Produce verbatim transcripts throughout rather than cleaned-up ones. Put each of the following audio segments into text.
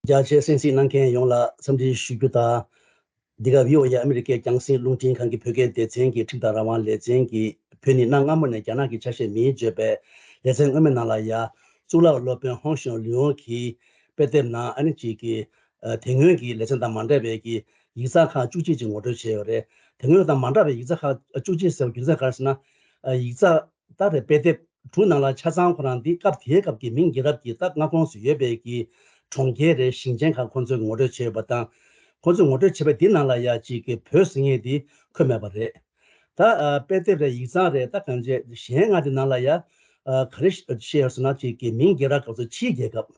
རྒྱ་ཆེའི་གསན་གཟིགས་གནང་མཁན་ཡོངས་ལ་འཚམས་འདྲི་ཞུ་རྒྱུ་དང་། འདི་ག་བྷི་ཨོ་ཨེ་ཨ་མི་རི་ཀའི་རྒྱང་སྲིང་རླུང་འཕྲིན་ཁང་གི་བོད་སྐད་སྡེ་ཚན་གྱི་འཁྲུག་དང་རང་དབང་ལེ་ཚན་གྱིས་བོད་ནི་གནའ་སྔ་མོ་ནས་རྒྱ་ནག་གི་ཆ་ཤས་མིན་བརྗོད་པའི་ལེ་ཚན་སྔོན་མའི་ནང་ལ་ཡ། གཙུག་ལག་སློབ་དཔོན་ཧོང་ཞུང་ལིའུ་གིས་དཔེ་དེབ་ནང་ཨ་ནི་གཅིག་གི་ཨ་དེ་སྔོན་གྱི་ལེ་ཚན་དང་མ་འདྲ་བའི་གི་ཡིག་ཚགས་ཁག་བཅུ་གཅིག་ཅིག་ངོ་སྤྲོད་བྱས་ཡོད་རེད། དེ་སྔོན་དང་མ་འདྲ་བའི་ཡིག་ཚགས་ཁག་བཅུ་གཅིག་ཟེར་བ་རྒྱུ་མཚན་ག་རེ་ཟེར་ན། ཨ་ཡིག་ཚགས་ད་རེད། དཔེ་དེབ་དྲུག་ནང་ལ་ཆ་ཚང་ཁོ་རང་འདི་སྐབས་དེའི་སྐབས་ཀྱི་མིང་རྒྱལ་རབས་ཀྱི་ད་མངའ་ཁོངས་སུ་ཡོད་པའི་གི་གྲོང་ཁྱེར་རེད། ཞིང་ཆེན་ཁག་ཁོ་ཚོས་ངོ་སྤྲོད་བྱས་ཡོད་པ་དང་། ཁོ་ཚོས་ངོ་སྤྲོད་བྱས་པ་འདི་ནང་ལ་ཡ་གཅིག་གི་བོད་ཟེར་མཁན་འདི་འཁོད་མེད་པ་རེད། ད་ཨ་དཔེ་དེབ་རེད། ཡིག་ཚང་རེད། ད་གང་བྱས་གཞན་ལྔ་འདི་ནང་ལ་ཡ། ཨ་ག་རེ་བཤད་ཡོད་ཟེར་ན། གཅིག་གི་མིང་རྒྱལ་རབས་སྐབས་སུ་ཕྱིའི་རྒྱལ་ཁབ།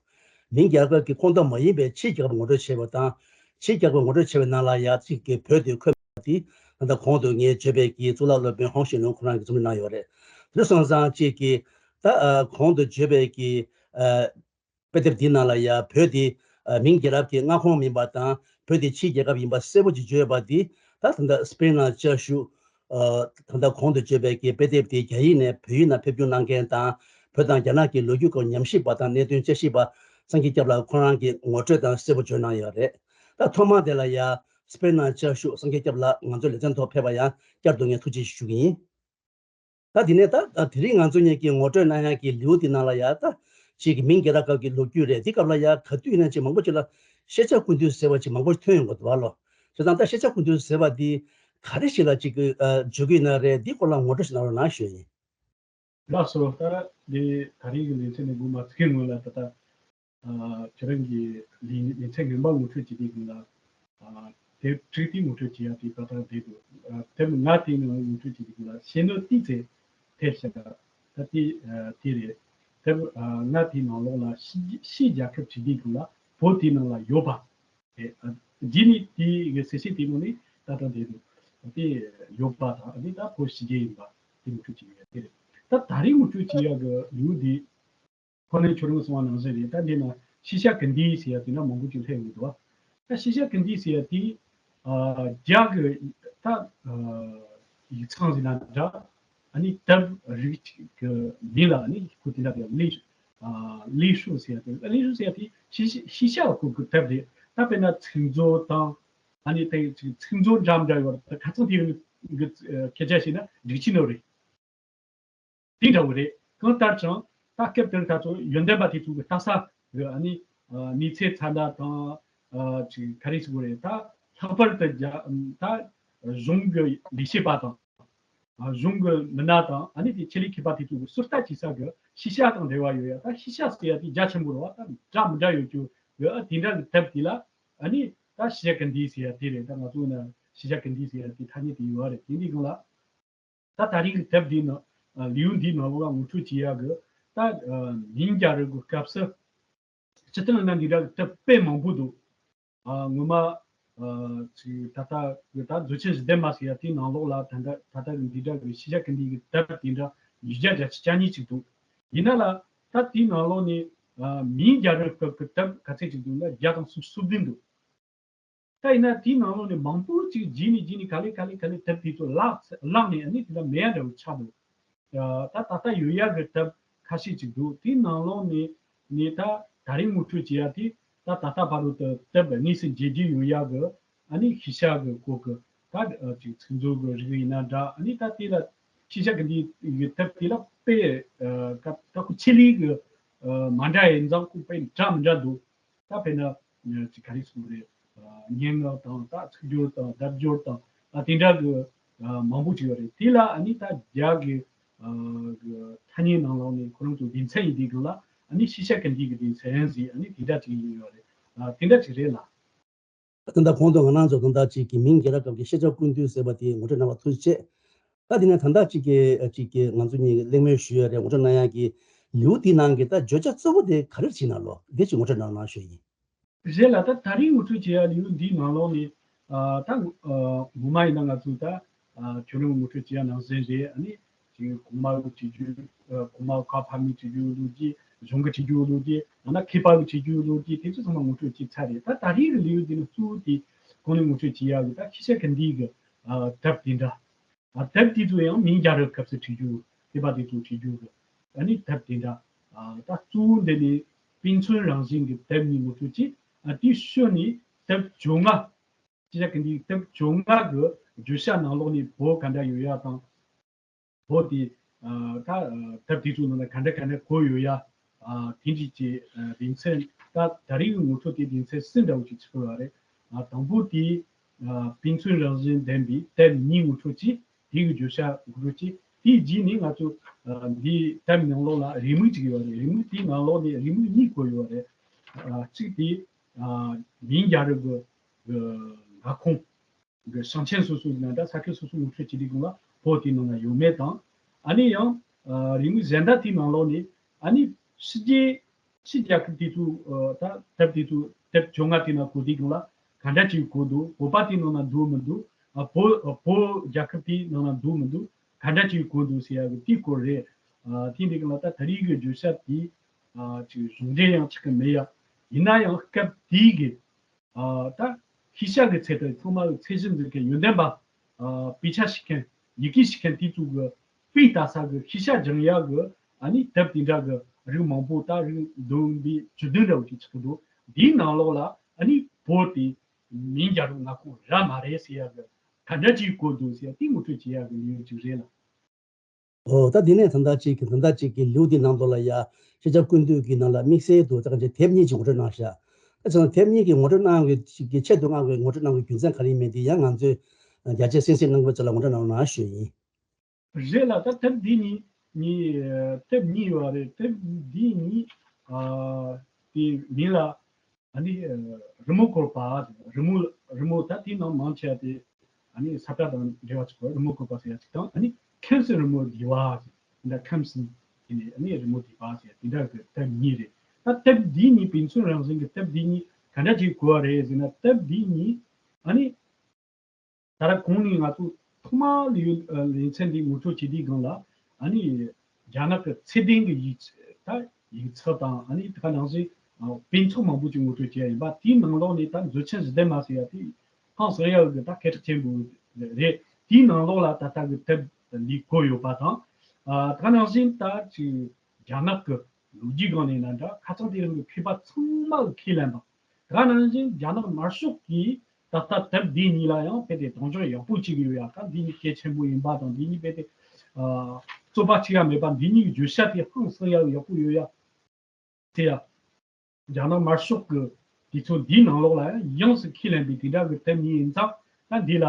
མིང་རྒྱལ་ཁབ་ཀྱི་ཁོངས་གཏོགས་མ་ཡིན་པའི་ཕྱིའི་རྒྱལ་ཁབ་ངོ་སྤྲོད་བྱས་པ་དང་། ཕྱིའི་རྒྱལ་ཁབ་ངོ་སྤྲོད་བྱས་པའི་ནང་ལ་ཡ་གཅིག་གི་བོད་དེ་འཁོད་པ་དེ། ད་ལྟ་གོང་དུ་ངས་བརྗོད་པའི་གི་གཙུག་ལག་སློབ་དཔོན་ཧོང་ཞུང་ལིའུ་ཁོ་རང་གིས་རྩོམ་ཡིག་གནང་ཡོད་རེད། དེ་སོང་ཙང་གཅིག་གི་ད་ཨ་གོང་དུ་བརྗོད་པའི་གི་ཨ་དཔེ་དེབ་འདི་ནང་ལ་ཡ་བོད་དེ་ཨ་མིང་རྒྱལ་རབས་ཀྱི་མངའ་ཁོངས་མིན་པ་དང་། བོད་དེ་ཕྱིའི་རྒྱལ་ཁབ་ཡིན་པ་གསལ་པོ་ཅིག་བརྗོད་ཡོད་པ་འདི། ད་ད་ལྟ་དཔེར་ན་ཆ་བཞག་ཨ་ད་ལྟ་གོང་དུ་བརྗོད་པའི་གི་དཔེ་དེབ་དེ་རྒྱ་ཡིག་ནས་བོད་ཡིག་ནང་ཕབ་བསྒྱུར་གནང་མཁན་དང་། བོད་དང་རྒྱ་ནག་གི་ལོ་རྒྱུས་སྐོར་ཉམས་ཞིབ་པ་དང་གནད་དོན་དཔྱད་ཞིབ་པ་སངས་རྒྱས་སྐྱབས་ལགས་ཁོ་རང་གིས་ངོ་སྤྲོད་དང་གསལ་པོ་བརྗོད་གནང་ཡོད་རེད། ད་ཐོག་མ་དེ་ལ་ཡ་དཔེར་ན་ཆ་བཞག་སངས་རྒྱས་སྐྱབས་ལགས་ང་ཚོའི་ལེ་ཚན་ཐོག་ཕེབས་པ་ཡང་བསྐྱར་དུ་ངས་ཐུགས་རྗེ་ཆེ་ཞུ་གི་ཡིན། ད་དེ་ནས་ད་དེ་རིང་ང་ཚོ་གཉིས་ཀྱིས་ངོ་སྤྲོད་གནང་ཡག་གི་ལེའུ་དེ་ནང་ལ་ཡ། ད་ཅིག་གི་མིང་རྒྱལ་རབས་སྐབས་ཀྱི་ལོ་རྒྱུས་རེད། དེ་སྐབས་ལ་ཡ་ག་དུས་ཡིན་ན་ཅིག་མང་པོ་ཅིག་ལ་ཤེས་བྱ་ཀུན་བཏུས་ཟེར་བ་ཅིག་མང་པོ་ཐོན་ཡོང་གི་འདུག་བ་ལོ། བྱས་ཙང་ད་ཤེས་བྱ་ཀུན་བཏུས་ཟེར་བ་འདི་ག་རེ་ཞིག་ལ་ཅིག་གི་ཨ་བརྗོད་ཀྱི་ཡོད་ན་རེད། འདི་སྐོར་ལ་ངོ་སྤྲོད་ཞིག་གནང་རོགས་གནང་ཞུ་ཡིན། ལགས་སོ། ད་འདི་ད་རིང་གི་ལེ་ཚན་ནས་འགོ་མ་ཚུགས་སྔོན་ལ་ད་ལྟ། ཨ་ཁྱེད་རང་གིས་ལེ་ལེ་ཚན་ངན་པ་ངོ་སྤྲོད་བྱེད་དུས་སྒང་ལ། ཨ་དེབ་ཁྲིད་དེ་ངོ་སྤྲོད་བྱེད་ཡ་དེ་ཏག་ཏག་བསྡད་འདུག་ཨ་དེབ་ལྔ་དེའི་ནང་ངོ་སྤྲོད་བྱེད་དུས་སྒང་ལ་ཤེས་ནོར་ཏོག་ཙམ་ཐེབས་ཤག་ད་དེ་ཨ་དེ་རེད། དེབ་ཨ་ལྔ་དེའི་ནང་ལོགས་ལ་ཕྱི་ཕྱིའི་རྒྱལ་ཁབ་བྲིས་དུས་སྒང་ལ་བོད་དེའི་ནང་ལ་ཡོད་པ། ཨེ་ཨ་རྗེས་ནས་དེ་གི་གསལ་བཤད་དེ་ནང་ནས་ཏག་ཏག་བསྡད་འདུག་དེ་ཡོད་པ་དང་ཨ་ནི་ད་བོད་ཕྱི་རྒྱལ་ཡིན་པ་དེ་ངོ་སྤྲོད་བྱེད་ཡ་དེ་རེད། ད་ད་རེས་ངོ་སྤྲོད་བྱེད་ཡ་གི་ལེའུ་འདི། ཁོ་ནས་ཁྱོད་རང་གསུངས་པ་ནང་བཞིན་རེད། ད་འདི་ན་ཤེས་བྱ་ཀུན་བཏུས་ཟེར་ཡ་དེ་འདྲ་མང་པོ་ཅིག་སླེབས་ཡོང་འདུག་ད་ཤེས་བྱ་ཀུན་བཏུས་ཟེར་ཡ་དེ་ཨ་རྒྱ་གི་ད་ཨ་ཡིག་ཚང་ཟེར་ན་འདྲ། ཨ་ནི་དེབ་རིགས་གཅིག་གི་མིང་ལ་ཨ་ནི་ཁོ་དེ་འདྲ་གི་ལེའུ་ཨ་ལེའུ་ཟེར་ཡ་དེ། ལེའུ་ཟེར་ཡ་དེ་ཤེས་ཤེས་བྱ་སྐོར་གྱི་དེབ་རེད། ད་དཔེར་ན་ཚིག་མཛོད་དང་། ཨ་ནི་དེ་ཚིག་མཛོད་འདྲ་མི་འདྲ་ཡོད་རེད། ད་ཁ་སང་དེ་རིང་གི་སྐད་ཆ་བཤད་ན་སྒྲིག་ཆས་ནོར་རེད། དེ་འདྲ་བོ་རེད། གང་ལྟར་ཀྱང་ད་སྐབས་དེར་ད་ཚོ་ཡོན་ཏན་པ་དེ་ཚོ་གི་ལྟ་ས་གི་ཨ་ནི་ཨ་མི་ཚེ་ཚ་འདྲ་དང་། ཨ་ཅིག་ག་རེ་ཟེར་དགོས་རེད། ད་ལྷག་པར་དུ་རྒྱ་ད་གཞུང་གི་ལས་བྱེད་པ་དང་། ཨ་གཞུང་གི་མི་སྣ་དང་ཨ་ནི་དེ་ཆེད་ལས་མཁས་པ་དེ་ཚོ་གི་ཟུར་ལྟ་བྱེད་ས་གི་ཤེས་བྱ་དང་འབྲེལ་བ་ཡོད་ཡ། ད་ཤེས་བྱ་ཟེར་ཡ་དེ་རྒྱ་ཆེན་པོ་རེད་བ། ད་འདྲ་མི་འདྲ་ཡོད་རྒྱུ་གི་ཨ་དེ་འདྲ་གི་དེབ་དེ་ལ་ཨ་ནི་ད་ཤེས་བྱ་ཀུན་བཏུས་ཟེར་ཡ་དེ་རེད། ད་ང་ཚོ་ན་ཤེས་བྱ་ཀུན་བཏུས་ཟེར་ཡ་དེ་ཐ་སྙད་དེ་ཡོད་རེད། དེ་འདི་སྒང་ལ། ད་ད་རིང་གི་དེབ་འདིའི་ནང་ལེའུ་འདིའི་ནང་ལོགས་ལ་ངོ་སྤྲོད་བྱེད་ཡག་གི་ད་མིང་རྒྱལ་རབས་ཀྱི་སྐབས་སུ་སྤྱིར་བཏང་ན་འདི་འདྲ་གི་དེབ་དཔེ་མང་པོ་འདུག་ཨ་ངོ་མ་ཨ་ཅིག་ད་ལྟ་གི་ད་མཛོད་ཆེན་བཞི་ལྡན་མ་ཟེར་ཡ་དེའི་ནང་ལོགས་ལ་ད་ལྟ་ད་ལྟ་གི་འདི་འདྲ་གི་ཤེས་བྱ་ཀུན་བཏུས་ཀྱི་དེབ་དེ་འདྲ་ཉིས་བརྒྱ་བརྒྱད་ཅུ་གྱ་གཉིས་ཅིག་འདུག་ཡིན་ན་ལ་ད་དེའི་ནང་ལོགས་ནས་ཨ་མིང་རྒྱལ་རབས་སྐབས་ཀྱི་དེབ་ག་ཚད་ཅིག་འདུག་ན་བརྒྱ་དང་སུམ་ཅུ་སོ་བདུན་འདུག་ད་ཡིན་ན་དེའི་ནང་ལོགས་ནས་མང་པོ་ཅིག་རྗེས་ནས་རྗེས་ནས་ག་ལེ་ག་ལེ་ག་ལེ་དེབ་དེ་ཚོ་བརླག་བརླག་ནས་ཨ་ནི་དེ་ལ་མེད་ཡ་འདྲ་བོ་ཆགས་འདུག་ད་ད་ལྟ་ཡོད་ཡ་གི་དེབ་ཁ་ཤས་ཅིག་འདུག་དེའི་ནང་ལོགས་ནས་ནས་ད་ད་རིང་ངོ་སྤྲོད་བྱེད་ཡ་དེ་ད་ད་ལྟ་བར་དུ་དེབ་དངོས་སུ་མཇལ་རྒྱུ་ཡོད་ཡ་གི་ཨ་ནི་ཤེས་བྱ་གི་སྐོར་གི་ད་ཅིག་ཚིག་མཛོད་གི་རིགས་ཡིན་ན་འདྲ། ཨ་ནི་ད་དེ་ལ་ཤེས་བྱ་གི་འདི་ཡི་དེབ་དེ་ལ་དཔེ་ད་ཁོ་ཆེད་ལས་གི་མ་འདྲ་ཡིན་ཙང་ཁོ་དཔེ་འདྲ་མི་འདྲ་འདུག་ད་དཔེར་ན་ཅིག་ག་རེ་ཟེར་དགོས་རེད། སྙན་ངག་དང་ད་ཚིག་སྦྱོར་དང་ལྡབ་སྦྱོར་དང་ཨ་དེ་འདྲ་གི་མང་པོ་ཅིག་ཡོད་རེད། དེ་ལ་ཨ་ནི་ད་རྒྱ་གི་གི་ཐ་སྙད་ནང་ལོགས་ནས་ཁོ་རང་ཚོ་སྡེ་ཚན་ཡིན་དུས་སྒང་ལ་ཨ་ནི་ཤེས་བྱ་ཀུན་བཏུས་ཀྱི་སྡེ་ཚན་ཟེར་ཨ་ནི་དེ་འདྲ་ཅིག་ཡིན་ཡོད་རེད། དེ་འདྲ་ཅིག་རེད་ལ། ད་ལྟ་གོང་དུ་ང་རང་ཚོ་ད་ལྟ་ཅིག་གི་མིང་རྒྱལ་རབས་སྐབས་ཀྱི་ཤེས་བྱ་ཀུན་བཏུས་ཟེར་བ་དེ་ངོ་སྤྲོད་གནང་བ་ཐུགས་རྗེ་ཆེ། ད་དེ་ནས་ད་ལྟ་ཅིག་གི་ཅིག་གི་ང་ཚོ་གཉིས་ཀྱི་གླེང་མོལ་ཞུ་ཡ་རེད། ངོ་སྤྲོད་གནང་ཡ་གི་ལེའུ་དེའི་ནང་གི་ད་བརྗོད་བྱ་གཙོ་བོ་དེ་ག་རེ་བྱས་ན་ལོ་དེ་ཅིག་ངོ་སྤྲོད་གནང་གནང་ཞུ་ཡིན། རེད་ལ། ད་ད་རིང་ངོ་སྤྲོད་བྱེད་ཡ་ལེའུ་འདིའི་ནང་ལོགས་ནས་ཨ་ད་ཨ་ངོ་མ་ཡིན་ན་ང་ཚོ་ད་ཨ་ཁྱོད་རང་ངོ་སྤྲོད་བྱེད་ཡ་ནང་བཞིན་རེད། ཨ་ནི་ཅིག་གོང་མ་བྱེད་རྒྱུ་ཨ་གོང་མ་བཀའ་ཕ་མའི་བྱེད་རྒྱུ་ལོ་རྒྱུས། གཞུང་གི་བྱེད་རྒྱུ་ལོ་རྒྱུས། ཡང་ན་མཁས་པ་གི་བྱེད་རྒྱུ་ལོ་རྒྱུས། དེ་ཚོ་ཚང་མ་ངོ་སྤྲོད་བྱས་ཚར་རེད། ད་ད་རིང་གི་ལེའུ་འདི་ནི་གཙོ་བོ་དེ་གོང་ནས་ངོ་སྤྲོད་བྱེད་ཡ་གི་ད་ཤེས་བྱ་ཀུན་བཏུས་གི་ཨ་དེབ་དེ་འདྲ། ཨ་དེབ་དེ་ཚོ་ཡང་མིང་རྒྱལ་རབས་སྐབས་སུ་བྲིས་རྒྱུ། དེ་པ་དེ་ཚོ་བྲིས་རྒྱུ་གི་ཨ་ནི་དེབ་དེ་འདྲ། ཨ་ད་གཙོ་བོ་འདི་ནི་དཔེ་མཚོན་རང་བཞིན་གྱི་དེབ་གཉིས་ངོ་སྤྲོད་བྱས། ཨ་དེའི་ཤུལ་ནས་དེབ་བཅོ་ལྔ། ཅི་བྱ་གི་འདི་དེབ་བཅོ་ལྔ་གི་བརྗོད་བྱ་ནང་ལོགས་ནས་བོད་ག་འདྲ་ཡོད་ཡ་དང་། བོད་དེ་ཨ་ད་ཨ་དེབ་དེ་ཚོའི་ནང་ལ་ག་འདྲ་ག་འདྲ་བཀོད་ཡོད་ཡ། ཨ་དེ་འདྲའི་ཀྱི་ཨ་སྡེ་ཚན། ད་ད་རེས་ཀྱི་ངོ་སྤྲོད་དེ་སྡེ་ཚན་གསུམ་འདྲ་བོ་ཅིག་ཆགས་ཡོད་རེད། ཨ་དང་པོ་དེ་ཨ་དཔེ་མཚོན་རང་བཞིན་ལྡན་པའི་དེབ་གཉིས་ངོ་སྤྲོད་ཅིག་དེ་གི་བརྗོད་བྱ་ངོ་སྤྲོད་ཅིག་དེའི་རྗེས་ནས་ང་ཚོ་ཨ་འདིའི་དེབ་ནང་ལོགས་ལ་རེའུ་མིག་ཅིག་ཡོད་རེད། རེའུ་མིག་དེའི་ནང་ལོགས་ནས་རེའུ་མིག་གཉིས་བཀོད་ཡོད་རེད། ཨ་གཅིག་དེ་ཨ་མིང་རྒྱལ་རབས་ཀྱི་ཨ་མངའ་ཁོངས་ཀྱི་ཞིང་ཆེན་སོ་སོའི་ནང་འདྲ་ས་ཁུལ་སོ་སོ་ངོ་སྤྲོད་བྱེད་དུས་སྒང་ལ་བོད་དེའི་ནང་ན་ཡོད་མེད་དང་། ཨ་ནི་ཡང་ཨ་རེའུ་མིག་གཞན་དག་དེའི་ནང་ལོགས་ནས་ཨ་ནི་ཕྱི་རྒྱལ་ཕྱི་རྒྱལ་ཁབ་དེ་ཚོ་ཨ་ད་དེབ་དེ་ཚོ་དེབ་བཅོ་ལྔ་དེའི་ནང་བཀོད་དུས་སྒང་ལ་ག་འདྲ་ཅིག་བཀོད་འདུག་བོད་པ་དེའི་ནང་ན་འདུག་མི་འདུག་ཨ་བོད་ཨ་བོད་རྒྱལ་ཁབ་དེའི་ནང་ན་འདུག་མི་འདུག་ག་འདྲ་ཅིག་བཀོད་འདུག་ཟེར་ཡ་གི་དེའི་སྐོར་རེད། ཨ་དེ་འདྲའི་སྒང་ལ་ད་ད་རེས་ཀྱི་བརྗོད་བྱ་དེ་ཨ་ཅིག་གཞུང་འབྲེལ་ཡང་ཆགས་ཀྱི་མེད་ཡ། ཡིན་ན་ཡང་སྐབས་དེའི་གི་ཨ་ད་ཤེས་བྱ་གི་ཚད་དང་ཚང་མ་གི་ཚད་གཞི་འཛིན་མཁན་ཡོན་ཏན་པ། ཨ་དཔེ་ཆ་ཤེས་མཁན། ཡི་གེ་ཤེས་མཁན་དེ་ཚོ་གི་དཔེ་ལྟ་ས་གི་ཤེས་བྱ་སྦྱང་ཡག་གི་ཨ་ནི་དེབ་དེ་འདྲ་གི་རིགས་མང་པོ། ད་རིགས་བདུན་པའི་བཅུ་བདུན་འདྲ་བོ་ཅིག་ཆགས་འདུག་དེའི་ནང་ལོགས་ལ་ཨ་ནི་བོད་དེ་མིང་རྒྱལ་རབས་མངའ་ཁོངས་ར་མ་རེད་ཟེར་ཡག་གི་ག་འདྲ་ཅིག་བཀོད་འདུག་ཟེར་ཡ་དེ་ངོ་སྤྲོད་བྱེད་ཡག་གི་ལེའུ་ཅིག་རེད་ལ། ཨོ་ད་འདི་ནས་ད་ལྟ་ཅིག་གི་ད་ལྟ་ཅིག་གི་ལེའུ་འདི་ནང་དུ་ལ་ཡ་ཤེས་བྱ་ཀུན་བཏུས་ཀྱི་ནང་ལ་དམིགས་བསལ་དུ་ད་ག་ཅིག་དེབ་གཉིས་ཅིག་ངོ་སྤྲོད་གནང་ཤག་ད་ཚང་དེབ་གཉིས་ཀྱི་ངོ་སྤྲོད་གནང་བའི་ཅིག་གི་ཆེད་དུ་གནང་བའི་ངོ་སྤྲོད་གནང་བའི་རྒྱུ་མཚན་ག་རེ་ཡིན་མིན་དེ་ཡང་ང་ཚོས་རྒྱ་ཆེ་གསན་གཟིགས་གནང་བའི་ཚོ་ལ་ངོ་སྤྲོད་གནང་རོགས་གནང་ཞུ་ཡིན། རེད་ལ། ད་དེབ་འདི་གཉིས་གཉིས་ཨ་དེབ་གཉིས་ཡོད་རེད། དེབ་འདི་གཉིས་ཨ་དེ་མིང་ལ་ཨ་ནི་ཨ་རི་མོ་བཀོད་པ། རི་མོ་རི་མོ་ད་དེའི་ནང་མང་ཆེ་བ་དེ་ཨ་ནི་ས་བཀྲ་དང་འབྲེལ་བ་ཆགས་པ་རི་མོ་བཀོད་པ་ཟེར་ཡ་ཅིག་དང་། ཨ་ནི་ཁམས་སུ་རི་མོ་བསྡུས་པ་ཟེར། དེ་འདྲ་ཁམས་སུ་དེ་ནས་ཨ་ནི་རི་མོ་བསྡུས་པ་ཟེར་ཡ་དེ་འདྲ་གི་དེབ་གཉིས་རེད། ད་དེབ་འདི་གཉིས་དཔེ་མཚོན་རང་བཞིན་གྱི་དེབ་འདི་གཉིས་ག་འདྲ་ཅིག་བཀོད་པ་རེད་ཟེར་ན། དེབ་འདི་གཉིས་ཨ་ནི་ད་ར་གོང་ནས་ང་ཚོ་ཐོག་མ་ལེའུ་ཨ་ལེ་ཚན་འདི་ངོ་སྤྲོད་བྱེད་དུས་སྒང་ལ་ཨ་ནི་རྒྱ་ནག་གི་ཚད་ལྡན་གྱི་ཡིག་ཆ། ད་ཡིག་ཆ་དང་ཨ་ནི་ད་ག་ནང་བཞིན་ཨ་དཔེ་ཚོགས་མང་པོ་ཅིག་ངོ་སྤྲོད་བྱས་ཡིན་པ། དེའི་ནང་ལོགས་ནས་ད་མཛོད་ཆེན་བཞི་ལྡན་མ་ཟེར་ཡ་དེ་ཧང་སང་ཡག་གི་ད་སྐད་གྲགས་ཆེན་པོ་རེད། དེའི་ནང་ལོགས་ལ་ད་ལྟ་གི་དེབ་འདི་བཀོད་ཡོད་པ་དང་། ཨ་ད་ག་ནང་བཞིན་ད་ཅིག་རྒྱ་ནག་གི་ལོ་རྒྱུས་སྒང་ནས་ན་འདྲ། ཁ་སང་དེ་རིང་གི་མཁས་པ་ཚང་མ་གིས་ཁས་ལེན་པ། ད་ག་ནང་བཞིན་རྒྱ་ནག་དམར་ཤོག་གིས་ད་ལྟ་དེབ་འདི་གཉིས་ལ་ཡང་རྦད་དེ་གདེང་འཇོག་ཡག་པོ་བྱེད་ཀྱི་ཡོད་ཡ། ད་འདི་གཉིས་གལ་ཆེན་པོ་ཡིན་པ་དང་། འདི་གཉིས་རྦད་དེ་ཨ་རྩོད་པ་བྱེད་ཡ་མེད་པ། འདི་གཉིས་ཀྱི་བརྗོད་བྱ་དེ་ཧང་སང་ཡག་ཡག་པོ་ཡོད་ཡ་ཟེར་ཡ། རྒྱ་ནག་དམར་ཤོག་གི་དུས་ཚོད་འདིའི་ནང་ལོགས་ལ་ཡང་ཡོངས་སུ་ཁས་ལེན་པའི་དེ་འདྲ་གི་དེབ་གཉིས་ཡིན་ཙང་། ད་འདི་ལ་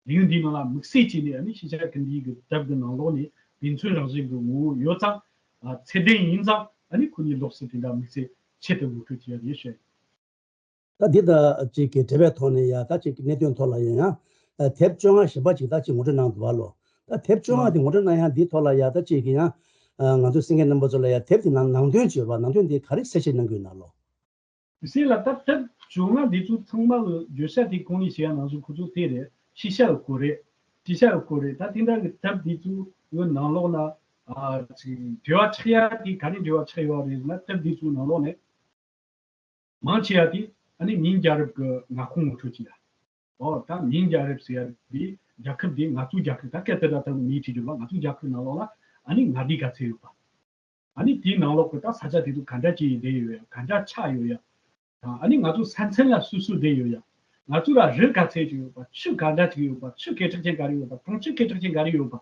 ལེའུ་འདིའི་ནང་ལ་དམིགས་བསལ་བྱས་ནས་ཨ་ནི་ཤེས་བྱ་ཀུན་བཏུས་ཀྱི་དེབ་ཀྱི་ནང་ལོགས་ནས་དཔེ་མཚོན་རང་བཞིན་གྱི་ངོ་བོ་ཡོད་ཙང་། ཨ་ཚད་ལྡན་ཡིན་ཙང་། ཨ་ནི་ཁོ་གཉིས་ལོགས་སུ་དེ་འདྲ་དམིགས་བསལ་ཆེད་དུ་ངོ་སྤྲོད་བྱས་ཡོད་ཞུ། ད་འདི་ད་ཅིག་གི་འབྲེལ་བའི་ཐོག་ནས་ཡ་ད་ཅིག་གི་གནད་དོན་ཐོག་ལ་ཡིན་ཡང་། ཨ་དེབ་བཅོ་ལྔ་གཞན་པ་ཅིག་ད་ཅིག་ངོ་སྤྲོད་གནང་འདུག་བ་ལོ། ད་དེབ་བཅོ་ལྔ་དེ་ངོ་སྤྲོད་གནང་ཡ་འདིའི་ཐོག་ལ་ཡ་ད་ཅིག་གི་ཡང་ཨ་ང་ཚོ་གསན་མཁན་རྣམ་པ་ཚོ་ལ་ཡ་དེབ་དེ་ནང་ནང་དོན་ཅིག་ཡོད་པ། ནང་དོན་དེ་ག་རེ་གསལ་བཤད་གནང་གི་ཡོད་ན་ལོ། དེ་སྲིད་ལ་ད་དེབ་བཅོ་ལྔ་འདི་ཚོ་ཚང་མ་གི་བརྗོད་བྱ་དེ་གོང་ནས་བཤད་ཡ་ནང་བཞིན་ཁོ་ཚོ་དེ་རེད། ཤེས་བྱ་གི་སྐོར་རེད། ཤེས་བྱ་གི་སྐོར་རེད། ད་དེ་འདྲ་གི་དེབ་འདི་ཚོ་གི་ནང་ལོགས་ལ་ཨ་ཅིག་འབྲེལ་བ་ཆགས་ཡ་དེ་ག་རེ་འབྲེལ་བ་ཆགས་ཡོད་རེད་ཟེར་ན། དེབ་འདི་ཚོའི་ནང་ལོགས་ནས་མང་ཆེ་བ་དེ་ཨ་ནི་མིང་རྒྱལ་རབས་ཀྱི་མངའ་ཁོངས་ངོ་སྤྲོད་བྱེད་ཡ། ཨོ་ད་མིང་རྒྱལ་རབས་ཟེར་ཡ་དེ་རྒྱལ་ཁབ་དེ་ང་ཚོའི་རྒྱལ་ཁབ། ད་སྐད་དེ་འདྲ་ཐོག་མིང་བྲིས་རྒྱུ་ལ་ང་ཚོའི་རྒྱལ་ཁབ་ནང་ལོགས་ལ་ཨ་ནི་མངའ་སྡེ་ག་ཚད་ཡོད་པ། ཨ་ནི་དེའི་ནང་ལོགས་ཀྱི་ད་ས་ཆ་དེ་ཚོ་ག་འདྲ་ཅིག་བསྡད་ཡོད་ཡ། ག་འདྲ་ཆགས་ཡོད་ཡ། དང་ཨ་ནི་ང་ཚོ་ས་མཚམས་ལ་སུ་སུ་བསྡད་ཡོད་ཡ། ང་ཚོ་ལ་རི་ག་ཚད་ཅིག་ཡོད་པ། ཆུ་ག་འདྲ་ཅིག་ཡོད་པ། ཆུ་སྐད་གྲགས་ཅན་ག་རེ་ཡོད་པ། གྲོང་ཁྱེར་སྐད་གྲགས་ཅན་ག་རེ་ཡོད་པ།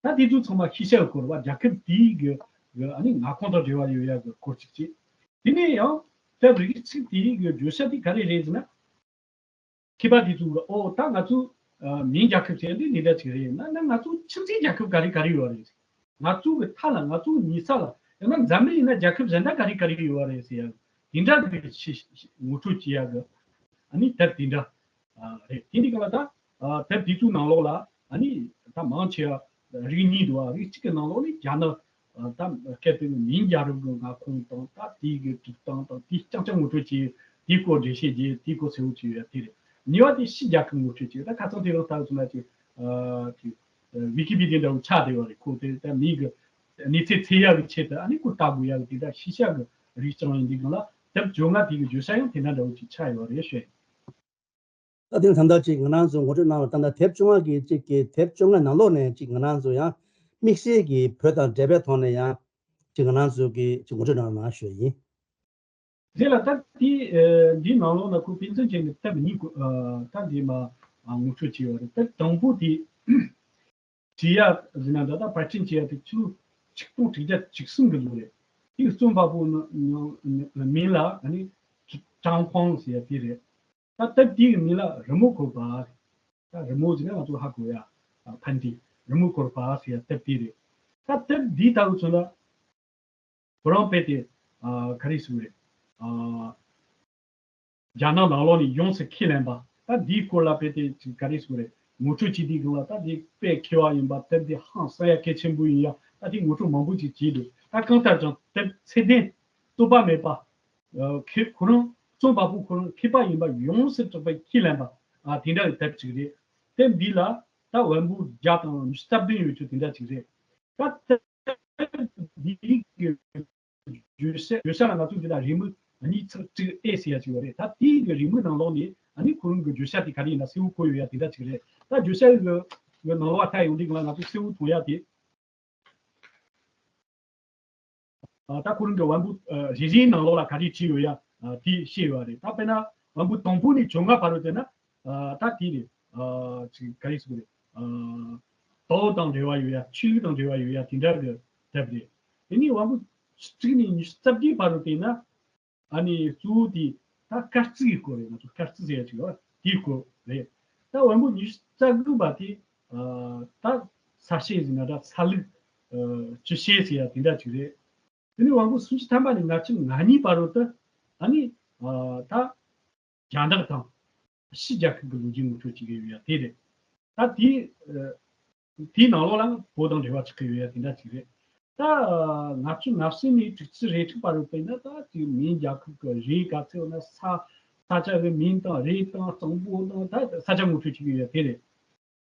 ད་དེ་ཚོ་ཚང་མ་ཤེས་བྱ་གི་སྐོར་བ། རྒྱལ་ཁབ་དེའི་གི་གི་ཨ་ནི་མངའ་ཁོངས་དང་འབྲེལ་བ་ཡོད་ཡ་གི་སྐོར་ཅིག་བྱས། དེ་ནས་ཡང་དེབ་རིགས་གཅིག་དེའི་གི་བརྗོད་བྱ་དེ་ག་རེ་རེད་ཟེར་ན། མཁས་པ་དེ་ཚོ་གིས་ཨོ་ད་ང་ཚོ་ཨ་མིང་རྒྱལ་ཁབ་ཟེར་ཡ་འདི་འདི་འདྲ་ཅིག་རེད། ན་ན་ང་ཚོ་ཁྱིམ་མཚེས་རྒྱལ་ཁབ་ག་རེ་ག་རེ་ཡོད་རེད། ང་ཚོ་གི་མཐའ་ལ། ང་ཚོ་གི་ཉེ་ས་ལ། ཡང་ན་འཛམ་གླིང་ཡིན་ན་རྒྱལ་ཁབ་གཞན་དག་ག་རེ་ག་རེ་ཡོད་རེད་ཟེར་ཡ་དེ་འདྲ་གི་ཤེས་ཤེས་ངོ་སྤྲོད་བྱེད་ཡ་གི་ཨ་ནི་དེབ་དེ་འདྲ་ཨ་རེད། དེ་འདི་ག་ལ་ད་ཨ་དེབ་དེ་ཚོའི་ནང་ལོགས་ལ་ཨ་ནི་ད་མང་ཆེ་བ་རིགས་གཉིས་འདུག་ཨ། རིགས་གཅིག་གི་ནང་ལོགས་ནས་རྒྱ་ནག་ཨ་ད་སྐད་དེ་ནི་མིང་རྒྱལ་རབས་ཀྱི་མངའ་ཁོངས་དང་། ད་དེའི་གི་སྒྲིག་སྟངས་དང་དེའི་རྐྱང་རྐྱང་ངོ་སྤྲོད་བྱས། དེའི་སྐོར་འགྲེལ་བཤད་བྱས། དེའི་སྐོར་གསལ་བོ་བྱས་ཡོད་ཡ་དེ་རེད། གཉིས་པ་དེ་ཕྱིའི་རྒྱལ་ཁབ་ངོ་སྤྲོད་བྱས། ད་ཁ་སང་དེ་རིང་ལྟ་བུ་སོང་ན་ཅིག་ཨ་ཅིག་ཨ་ཝི་ཀི་པི་ཌི་ཡ་འདྲ་བོ་ཆགས་བསྡད་ཡོད་རེད། ཁོ་དེ་ད་མིང་གི་གནས་ཚད་འཚོལ་ཡ་གི་ཆེད་དུ་ཨ་ནི་ཁོ་ལྟ་དགོས་ཡ་གི་དེ་འདྲ་ཤེས་བྱ་གི་རིགས་རྐྱང་ཡིན་དུས་སྒང་ལ། དེབ་བཅོ་ལྔ་དེ་གི་བརྗོད་བྱ་ཡང་དེ་འདྲ་འདྲ་བོ་ཅིག་ཆགས་ཡོད་རེད་ཞུ། ད་དེ་ནི་ད་ལྟ་ཅིག་ང་རང་ཚོ་ངོ་སྤྲོད་གནང་བ། ད་ལྟ་དེབ་བཅོ་ལྔ་གི་ཅིག་གི་དེབ་བཅོ་ལྔ་ནང་ལོགས་ནས་ཅིག་ང་རང་ཚོ་ཡང་དམིགས་བསལ་གྱི་བོད་དང་འབྲེལ་བའི་ཐོག་ནས་ཡང་ཅིག་ང་རང་ཚོ་གི་ཅིག་ངོ་སྤྲོད་གནང་རོགས་གནང་ཞུ་ཡ་ཡིན། རེད་ལ་ད་དེ་འདིའི་ནང་ལོགས་ན་ཁོ་དཔེ་མཚོན་ཅན་གྱི་དེབ་གཉིས་ད་འདི་མ་ངོ་སྤྲོད་བྱས་ཡོད་རེད། དེབ་དང་པོ་དེ་བྲིས་ཡ་ཟེར་ན་འདྲ། ད་པར་སྐྲུན་བྱས་ཡ་དེ་ཆིག་ཆིག་སྟོང་དྲུག་བརྒྱ་བཅུ་གསུམ་གྱི་ལོ་རེད། དེའི་རྩོམ་པ་པོ་མིང་ལ་ཨ་ནི་ཀྲང་ཧྥང་ཟེར་ཡ་དེ་རེད། ད་དེབ་དེའི་མིང་ལ་རི་མོ་བཀོད་པ། ད་རི་མོ་ཟེར་ན་ང་ཚོ་ཧ་གོ་ཡ། ཕན་བདེ་རི་མོ་བཀོད་པ་ཟེར་ཡ་དེབ་དེ་རེད། ད་དེབ་འདི་ལྟ་བུ་མཚོན་ན་ཁོ་རང་དཔེ་དེ་ག་རེ་ཟེར་རེད། རྒྱ་ནག་ནང་ལོགས་ནས་ཡོངས་སུ་ཁས་ལེན་པ། ད་འདིའི་སྐོར་ལ་དཔེ་དེ་ག་རེ་ཟེར་རེད། ངོ་སྤྲོད་བྱེད་དུས་སྒང་ལ་ད་འདི་དཔེ་མཁས་པ་ཡིན་པ། དེབ་འདི་ཧང་སང་ཡ་གལ་ཆེན་པོ་ཡིན་ཡ། ད་དེ་ངོ་སྤྲོད་མང་པོ་ཅིག་བྱས་འདུག་ད་གང་ལྟར་ཀྱང་དེབ་ཚད་ལྡན་བསྟོད་པ་མེད་པ། ཁོ་རང་རྩོམ་པ་པོ་ཁོ་རང་མཁས་པ་ཡིན་པ་ཡོངས་སུ་གྲགས་པའི་ཁས་ལེན་པ། དེ་འདྲ་གི་དེབ་ཅིག་རེད། དེབ་འདི་ལ་ད་བོན་པོ་བརྒྱ་དང་ཉི་ཤུ་རྩ་བདུན་ཡོད་རྒྱུ་དེ་འདྲ་ཅིག་རེད། ད་དེབ་འདི་གི་བརྗོད་བྱ་བརྗོད་བྱ་ལ་ང་ཚོ་འདི་ལ་རེའུ་མིག་གཉིས་ཚེག་དྲུག་ཨེ་ཟེར་ཡ་ཅིག་ཡོད་རེད། ད་དེའི་གི་རེའུ་མིག་ནང་ལོགས་ནས་ཨ་ནི་ཁོ་རང་གི་བརྗོད་བྱ་དེ་ག་རེ་ཡིན་ན་གསལ་བོ་བཀོད་ཡོད་ཡ་དེ་འདྲ་ཅིག་རེད། ད་བརྗོད་བྱ་གི་ནང་ལོགས་ལ་ལྟ་ཡོང་དུས་སྒང་ལ་ང་ཚོ་གསལ་བོ་མཐོང་ཡ་དེ། ད་ཁོ་རང་གི་བོན་པོ་རེ་རེའི་ནང་ལོགས་ལ་ག་རེ་བྲིས་ཡོད་ཡ་དེ་བཤད་ཡོད་རེད། ད་དཔེར་ན་བོན་པོ་དང་པོ་ནས་བཅོ་ལྔ་བར་དུ་བལྟས་ན་ད་དེ་རེད། ཅིག་ག་རེ་ཟེར་དགོས་རེད། ཏའོ་དང་འབྲེལ་བ་ཡོད་ཡ། ཆོས་ལུགས་དང་འབྲེལ་བ་ཡོད་ཡ་དེ་འདྲ་གི་དེབ་རེད། དེ་ནས་བོན་པོ་ཉི་ཤུ་རྩ་གཅིག་ནས་ཉི་ཤུ་རྩ་བརྒྱད་བར་དུ་བལྟས་ན་ཨ་ནི་གཙོ་བོ་དེ་ད་སྐར་རྩིས་ཀྱི་སྐོར་རེད། ང་ཚོ་སྐར་རྩིས་ཟེར་ཡ་ཅིག་ཡོད་པ་དེའི་སྐོར་རེད། ད་བོན་པོ་ཉི་ཤུ་རྩ་དགུ་པ་དེ་ད་ས་བཤད་ཟེར་ན་འདྲ། ས་ལུགས་སྤྱི་བཤད་ཟེར་ཡ་དེ་འདྲ་ཅིག་རེད། དེ་ནས་དབང་པོ་སུམ་ཅུ་ཐམ་པ་ནས་ལྔ་བཅུ་ང་གཉིས་བར་དུ་ད་ཨ་ནི་ད་རྒྱ་ནག་དང་ཕྱི་རྒྱལ་ཁབ་ཀྱི་ལོ་རྒྱུས་ངོ་སྤྲོད་བྱེད་ཀྱི་ཡོད་ཡ་དེ་རེད། ད་དེའི་དེའི་ནང་ལོགས་ལའང་བོད་དང་འབྲེལ་བ་ཆགས་ཀྱི་ཡོད་ཡ་དེ་འདྲ་ཅིག་རེད། ད་ལྔ་བཅུ་ང་གསུམ་ནས་དྲུག་ཅུ་རེ་དྲུག་བར་དུ་བལྟས་ན་ད་ཅིག་མིང་རྒྱལ་ཁབ་ཀྱི་རེད། ག་ཚོད་ཡོད་ན་ས་ས་ཆ་གི་མིང་དང་རེད་དང་གཙང་པོ་དང་ད་ས་ཆ་ངོ་སྤྲོད་བྱེད་ཀྱི་ཡོད་ཡ་དེ་རེད།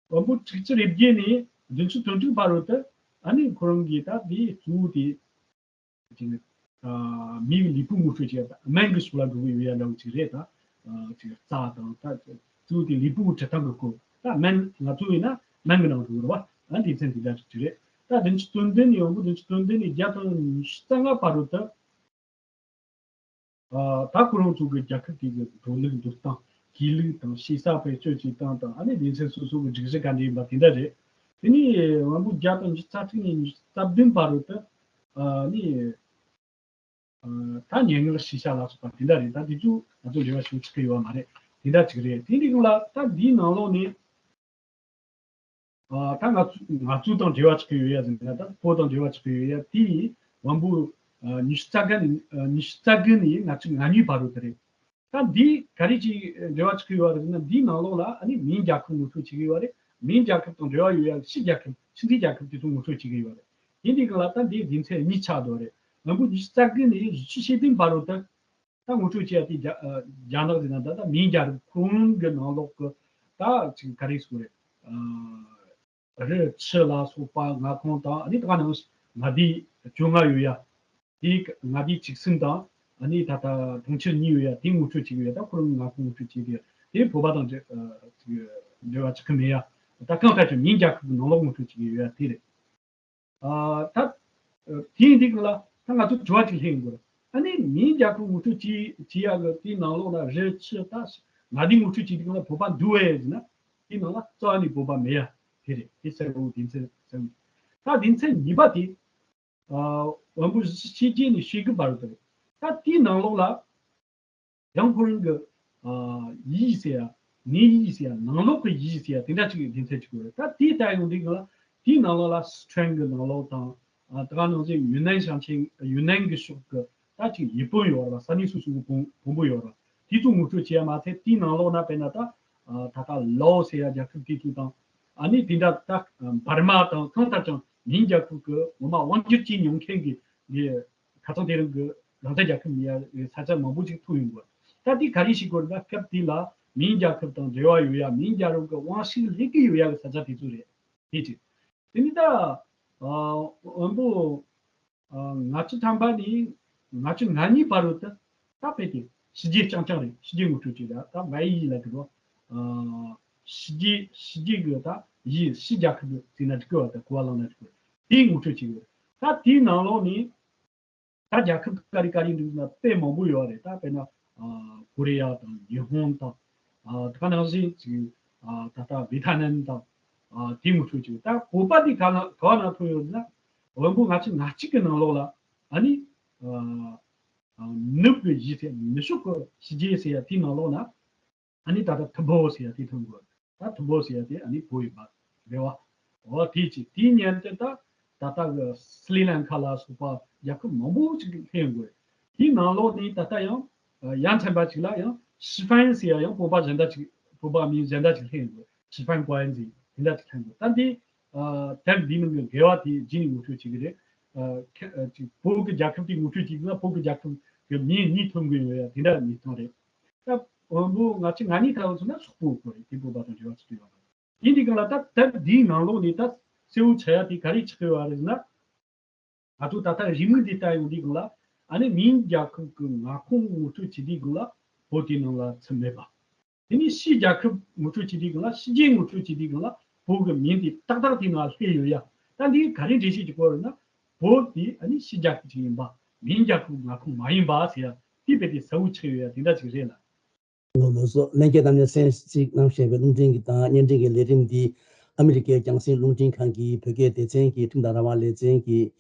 དབང་པོ་དྲུག་ཅུ་རེ་བརྒྱད་ནས་བདུན་ཅུ་དོན་དྲུག་བར་དུ་ཨ་ནི་ཁོ་རང་གིས་ད་དེའི་གཙོ་བོ་དེ་ཅིག་མིའི་ལུས་པོ་ངོ་སྤྲོད་བྱེད་ཡ་ད་སྨན་གྱི་ཕྱོགས་ལ་འགྲོ་གི་ཡོད་ཡ་འདྲ་བོ་ཅིག་རེད། ད་ཅིག་རྩ་དང་ད་གཙོ་བོ་དེ་ལུས་པོ་འབྲི་སྟངས་ཀྱི་སྐོར། ད་སྨན་ང་ཚོ་ཡིན་ན་སྨན་གྱི་ནང་འགྲོ་གི་རེད་བ། ཨ་སྡེ་ཚན་དེ་འདྲ་ཅིག་རེད། ད་བདུན་ཅུ་དོན་བདུན་ནས་དབང་པོ་བདུན་ཅུ་དོན་བདུན་ནས་བརྒྱ་དང་ཉི་ཤུ་རྩ་ལྔ་བར་དུ་ད། ད་ཁོ་རང་ཚོ་གི་རྒྱལ་ཁབ་དེ་གི་འགྲོ་ལུགས་འདུལ་སྟངས། གུས་ལུགས་དང་ཤེས་བྱ་བེད་སྤྱོད་བྱེད་སྟངས་དང་ཨ་ནི་སྡེ་ཚན་སོ་སོ་གི་སྒྲིག་གཞི་ག་འདྲ་ཡིན་པ་དེ་འདྲ་རེད། དེ་ནས་དབང་པོ་བརྒྱ་དང་ཉི་ཤུ་རྩ་གཅིག་ནས་ཉི་ཤུ་རྩ་བདུན་བར་དུ་ད་ཨ་ནི་ད་སྙན་ངག་ཤེས་བྱ་ལ་སོགས་པ་དེ་འདྲ་རེད། ད་དེ་ཚོ་ང་ཚོ་འབྲེལ་བ་བྱུང་ཆོག་གི་ཡོད་མ་རེད། དེ་འདྲ་ཅིག་རེད། དེ་འདྲའི་སྒང་ལ་ད་འདིའི་ནང་ལོགས་ནས། ད་ང་ཚོ་ང་ཚོ་དང་འབྲེལ་བ་ཆགས་ཀྱི་ཡོད་ཡ་ཟེར་ན། ད་བོད་དང་འབྲེལ་བ་ཆགས་ཀྱི་ཡོད་ཡ་དེ་དབང་པོ་ཉི་ཤུ་རྩ་དགུ་ནས་ཉི་ཤུ་རྩ་དགུ་ནས་ལྔ་བཅུ་ང་གཉིས་བར་དུ་དེ་རེད། ད་འདི་ག་རེ་ཅིག་འབྲེལ་བ་ཆགས་ཀྱི་ཡོད་རེད་ཟེར་ན། འདིའི་ནང་ལོགས་ལ་ཨ་ནི་མིང་རྒྱལ་ཁབ་ངོ་སྤྲོད་བྱེད་ཀྱི་ཡོད་རེད། མིང་རྒྱལ་ཁབ་དང་འབྲེལ་བ་ཡོད་ཡ་ཕྱི་རྒྱལ་ཁབ་ཕྱི་འབྲེལ་རྒྱལ་ཁབ་དེ་ཚོ་ངོ་སྤྲོད་བྱེད་ཀྱི་ཡོད་རེད། དེ་འདི་ག་ལ་ད་འདིའི་སྡེ་ཚན་གཉིས་ཆགས་འདུག་རེད། དབང་པོ་ཉི་ཤུ་རྩ་དགུ་ནས་བཞི་བཅུ་ཞེ་བདུན་བར་དུ་ད། ད་ངོ་སྤྲོད་བྱེད་ཡ་དེ་རྒྱ་རྒྱ་ནག་ཟེར་ན་ད་ད་མིང་རྒྱལ་རབས་ཁོང་གི་ནང་ལོགས་ཀྱི་ད་ཅིག་ག་རེ་ཟེར་དགོས་རེད། རི་ཆུ་ལ་སོགས་པ་མངའ་ཁོངས་དང་ཨ་ནི་ད་ག་ནང་མངའ་སྡེ་བཅོ་ལྔ་ཡོད་ཡ། དེའི་མངའ་སྡེ་བཅུ་གསུམ་དང་ཨ་ནི་ད་ལྟ་གྲོང་ཁྱེར་གཉིས་ཡོད་ཡ་དེ་ངོ་སྤྲོད་བྱེད་ཀྱི་ཡོད་ཡ། ད་ཁོ་རང་མངའ་ཁོངས་ངོ་སྤྲོད་བྱེད་ཀྱི་ཡོད་ཡ། དེ་བོད་པ་དང་འབྲེལ་ཅིག་འབྲེལ་བ་ཆགས་ཀྱི་མེད་ཡ། ད་གང་ལྟར་ཀྱང་མིང་རྒྱལ་ཁབ་ཀྱི་ནང་ལོགས་ངོ་སྤྲོད་བྱེད་ཀྱི་ཡོད་ཡ་དེ་རེད། ད་དེའི་འདི་ག་ལ་ད་ང་ཚོ་དྲི་བ་ཅིག་སླེབས་ཡོང་གི་རེད། ཨ་ནི་མིང་རྒྱལ་ཁབ་ངོ་སྤྲོད་བྱེད་བྱེད་ཡག་གི་དེའི་ནང་ལོགས་ལ་རི་ཆུ་ད་མངའ་སྡེ་ངོ་སྤྲོད་བྱེད་དུས་ག་ལ་བོད་པ་འདུ་བས་ཟེར་ན། དེའི་ནང་ལ་རྩ་བ་ནས་བོད་པ་མེད་ཡ་དེ་རེད། དེ་གསལ་བོ་སྡེ་ཚན་གསལ་བོ། ད་སྡེ་ཚན་གཉིས་པ་དེ་དབང་པོ་བཞི་བཅུ་ཞེ་བརྒྱད་ནས་ཞེ་དགུ་བར་དུ་རེད། ད་དེའི་ནང་ལོགས་ལ། ཡང་ཁོ་རང་གི་ཡིག་ཟེར་ཡ། ངའི་ཡིག་ཟེར་ཡ། ནང་ལོགས་ཀྱི་ཡིག་ཟེར་ཡ་དེ་འདྲ་ཅིག་གི་སྡེ་ཚན་ཅིག་ཡོད་རེད། ད་དེའི་ལྟ་ཡོང་དུས་ག་ལ་དེའི་ནང་ལོགས་ལ་སི་ཁྲོན་གྱི་ནང་ལོགས་དང་། ད་ག་ནང་བཞིན་ཡུན་ནན་ཞིང་ཆེན་ཡུན་ནན་གྱི་ཕྱོགས་ཀྱི་ད་ཅིག་ཡུལ་དཔོན་ཡོད་རེད་པ། ས་གནས་སོ་སོ་གི་དཔོན་དཔོན་པོ་ཡོད་རེད་པ། དེ་ཚོ་ངོ་སྤྲོད་བྱས་ཡ་མ་ཚད་དེའི་ནང་ལོགས་ན་དཔེར་ན་ད་ད་ལྟ་ལའོ་ཟེར་ཡ་རྒྱལ་ཁབ་དེ་ཚོ་དང་། ཨ་ནི་དེ་འདྲ་ད་འབར་མ་དང་གང་ལྟར་ཀྱང་མིང་རྒྱལ་ཁབ་ཀྱི་ངོ་མ་དབང་སྒྱུར་བྱས་མྱོང་མཁན་གྱི་ཁ་སང་དེ་རིང་གི་རང་བཙན་རྒྱལ་ཁབ་མེད་ཡ་ས་ཆ་མང་པོ་ཞིག་ཐུག་ཡོང་གི་རེད། ད་དེ་ག་རེ་ཞིག་གོ་རེད་ན། སྐབས་དེ་ལ་མིང་རྒྱལ་ཁབ་དང་འབྲེལ་བ་ཡོད་ཡ། མིང་རྒྱལ་རབས་ཀྱི་དབང་ཤུགས་སླེབས་ཀྱི་ཡོད་ཡ་གི་ས་ཆ་དེ་ཚོ་རེད། དེ་གཅིག་དེ་ནི་ད་དབང་པོ་ལྔ་བཅུ་ཐམ་པ་ནས་ལྔ་བཅུ་ང་གཉིས་བར་དུ་ད་དཔེ་དེ་ཕྱི་རྒྱལ་རྐྱང་རྐྱང་རེད། ཕྱི་རྒྱལ་ངོ་སྤྲོད་བྱེད་ཡ་ད་ཝའི་ཡི་ལ་འགྲོ། ཕྱི་རྒྱལ་ཕྱི་རྒྱལ་གི་ད་ཡི་ཕྱི་རྒྱལ་ཁབ་ཟེར་ན་འགྲིག་གི་བ། ད་གོ་བ་བླངས་ན་འགྲིག་གི། དེ་ངོ་སྤྲོད་བྱེད་ཡོད། ད་དེའི་ནང་ལོགས་ནས། ད་ ད་རྒྱལ་ཁབ་ག་རེ་ག་རེ་འདུག་ན་དཔེ་མང་པོ་ཡོད་རེད། ད་དཔེར་ན་ཨ་ཀོ་རི་ཡ་དང་ཉི་ཧོང་དང་ཨ་ད་ག་ནང་བཞིན་ཅིག་ཨ་ད་ལྟ་ཝེ་ཐ་ནམ་དང་ཨ་དེ་ངོ་སྤྲོད་ཅིག་ད་བོད་པ་འདི་ག་ན་ག་བ་ན་ཐོན་ཡོད་ན་བོན་པོ་ང་ཚོ་ང་གཅིག་གི་ནང་ལོགས་ལ་ཨ་ནི་ཨ་ཨ་ནུབ་ཀྱི་གཞི་ཟེར་ནུབ་ཕྱོགས་ཀྱི་ཕྱི་རྒྱལ་ཟེར་ཡ་དེའི་ནང་ལོགས་ན་ཨ་ནི་ད་ལྟ་ཐུ་བོ་ཟེར་ཡ་དེ་ཐོན་དགོས། ད་ཐུ་བོ་ཟེར་ཡ་དེ་ཨ་ནི་བོད་ཡིན་པ་རེད་བ། འོ་དེ་ཅི་དེའི་ཉན་དེ་ད་ད་ལྟ་གི་སི་རི་ལང་ཀ་ལ་སོགས་པ་རྒྱལ་ཁབ་མང་པོ་ཅིག་སླེབས་དགོས། དེའི་ནང་ལོགས་ནས་ད་ལྟ་ཡང་ཡ་མཚན་པ་ཅིག་ལ་ཡང་ཞི་ཧྥན་ཟེར་ཡ་ཡང་བོད་པ་གཞན་དག་ཅིག་བོད་པ་མིང་གཞན་དག་ཅིག་སླེབས་དགོས། ཞི་ཧྥན་ཀོ་ཨན་ཟེར་དེ་འདྲ་ཅིག་སླེབས་དགོས། ད་འདི་དེབ་འདི་ནང་གི་འགལ་བ་དེ་རྗེས་ནས་ངོ་སྤྲོད་བྱེད་ཀྱི་རེད། ཨ་ཁ་ཨ་ཅིག་བོད་ཀྱི་རྒྱལ་ཁབ་དེ་ངོ་སྤྲོད་བྱེད་ཀྱི་ན་བོད་ཀྱི་རྒྱལ་ཁབ་ཀྱི་མིང་གཉིས་ཐོན་གྱི་ཡོད་ཡ་དེ་འདྲ་མི་ཐོན་རེད། ད་བོན་པོ་ང་ཚོ་ང་གཉིས་ལྟ་བུ་ཚོ་ན་སོག་པོ་གོ་རེད། དེ་བོད་པ་དང་འབྲེལ་བ་ཚོ་ཡོད་རེད། ཡིན་དུས་སྒང་ལ་ད་དེབ་འདིའི་ནང་ལོགས་ནས་ད་གསལ་བོ་ཆགས་ཡ་དེ་ག་རེ་ཆགས་ཡོད་རེད་ཟེར་ན། ང་ཚོ་ད་ལྟ་རེའུ་མིག་འདི་ལྟ་ཡོང་དུས་སྒང་ལ་ཨ་ནི་མིང་རྒྱལ་ཁབ་ཀྱི་མངའ་ཁོངས་ངོ་སྤྲོད་བྱེད་དུས་སྒང་ལ་བོད་དེའི་ནང་ལ་ཚུད་མེད་པ། དེ་ནས་ཕྱིའི་རྒྱལ་ཁབ་ངོ་སྤྲོད་བྱེད་དུས་སྒང་ལ་ཕྱི་རྒྱལ་ངོ་སྤྲོད་བྱེད་དུས་སྒང་ལ་བོད་ཀྱི་མིང་དེ་ཏག་ཏག་དེའི་ནང་སླེབས་ཡོད་ཡ། ད་འདི་ག་རེ་འགྲེལ་བཤད་བྱེད་དགོས་རེད་ན། བོད་དེ་ཨ་ནི་ཕྱི་རྒྱལ་ཁབ་ཅིག་ཡིན་པ། མིང་རྒྱལ་ཁབ་མངའ་ཁོངས་མ་ཡིན་པ་ཟེར་ཡ་དེ་རྦད་དེ་གསལ་བོ་ཆགས་ཡོད་ཡ་དེ་འདྲ་ཅིག་རེད་ལ། ལགས་སོ། ལྷན་རྒྱས་རྣམས་ནས་གསན་གཟིགས་གནང་བཞིན་པའི་རླུང་འཕྲིན་གྱི་དང་བརྙན་འཕྲིན་གྱི་ལས་རིམ་འདི་ཨ་མི་རི་ཀའི་རྒྱང་སྲིང་རླུང་འཕྲིན་ཁང་གི་བོད་སྐད་སྡེ་ཚན་གྱི་ཁྲིམས་དང་རང་དབང་ལེ་ཚན་གྱིས།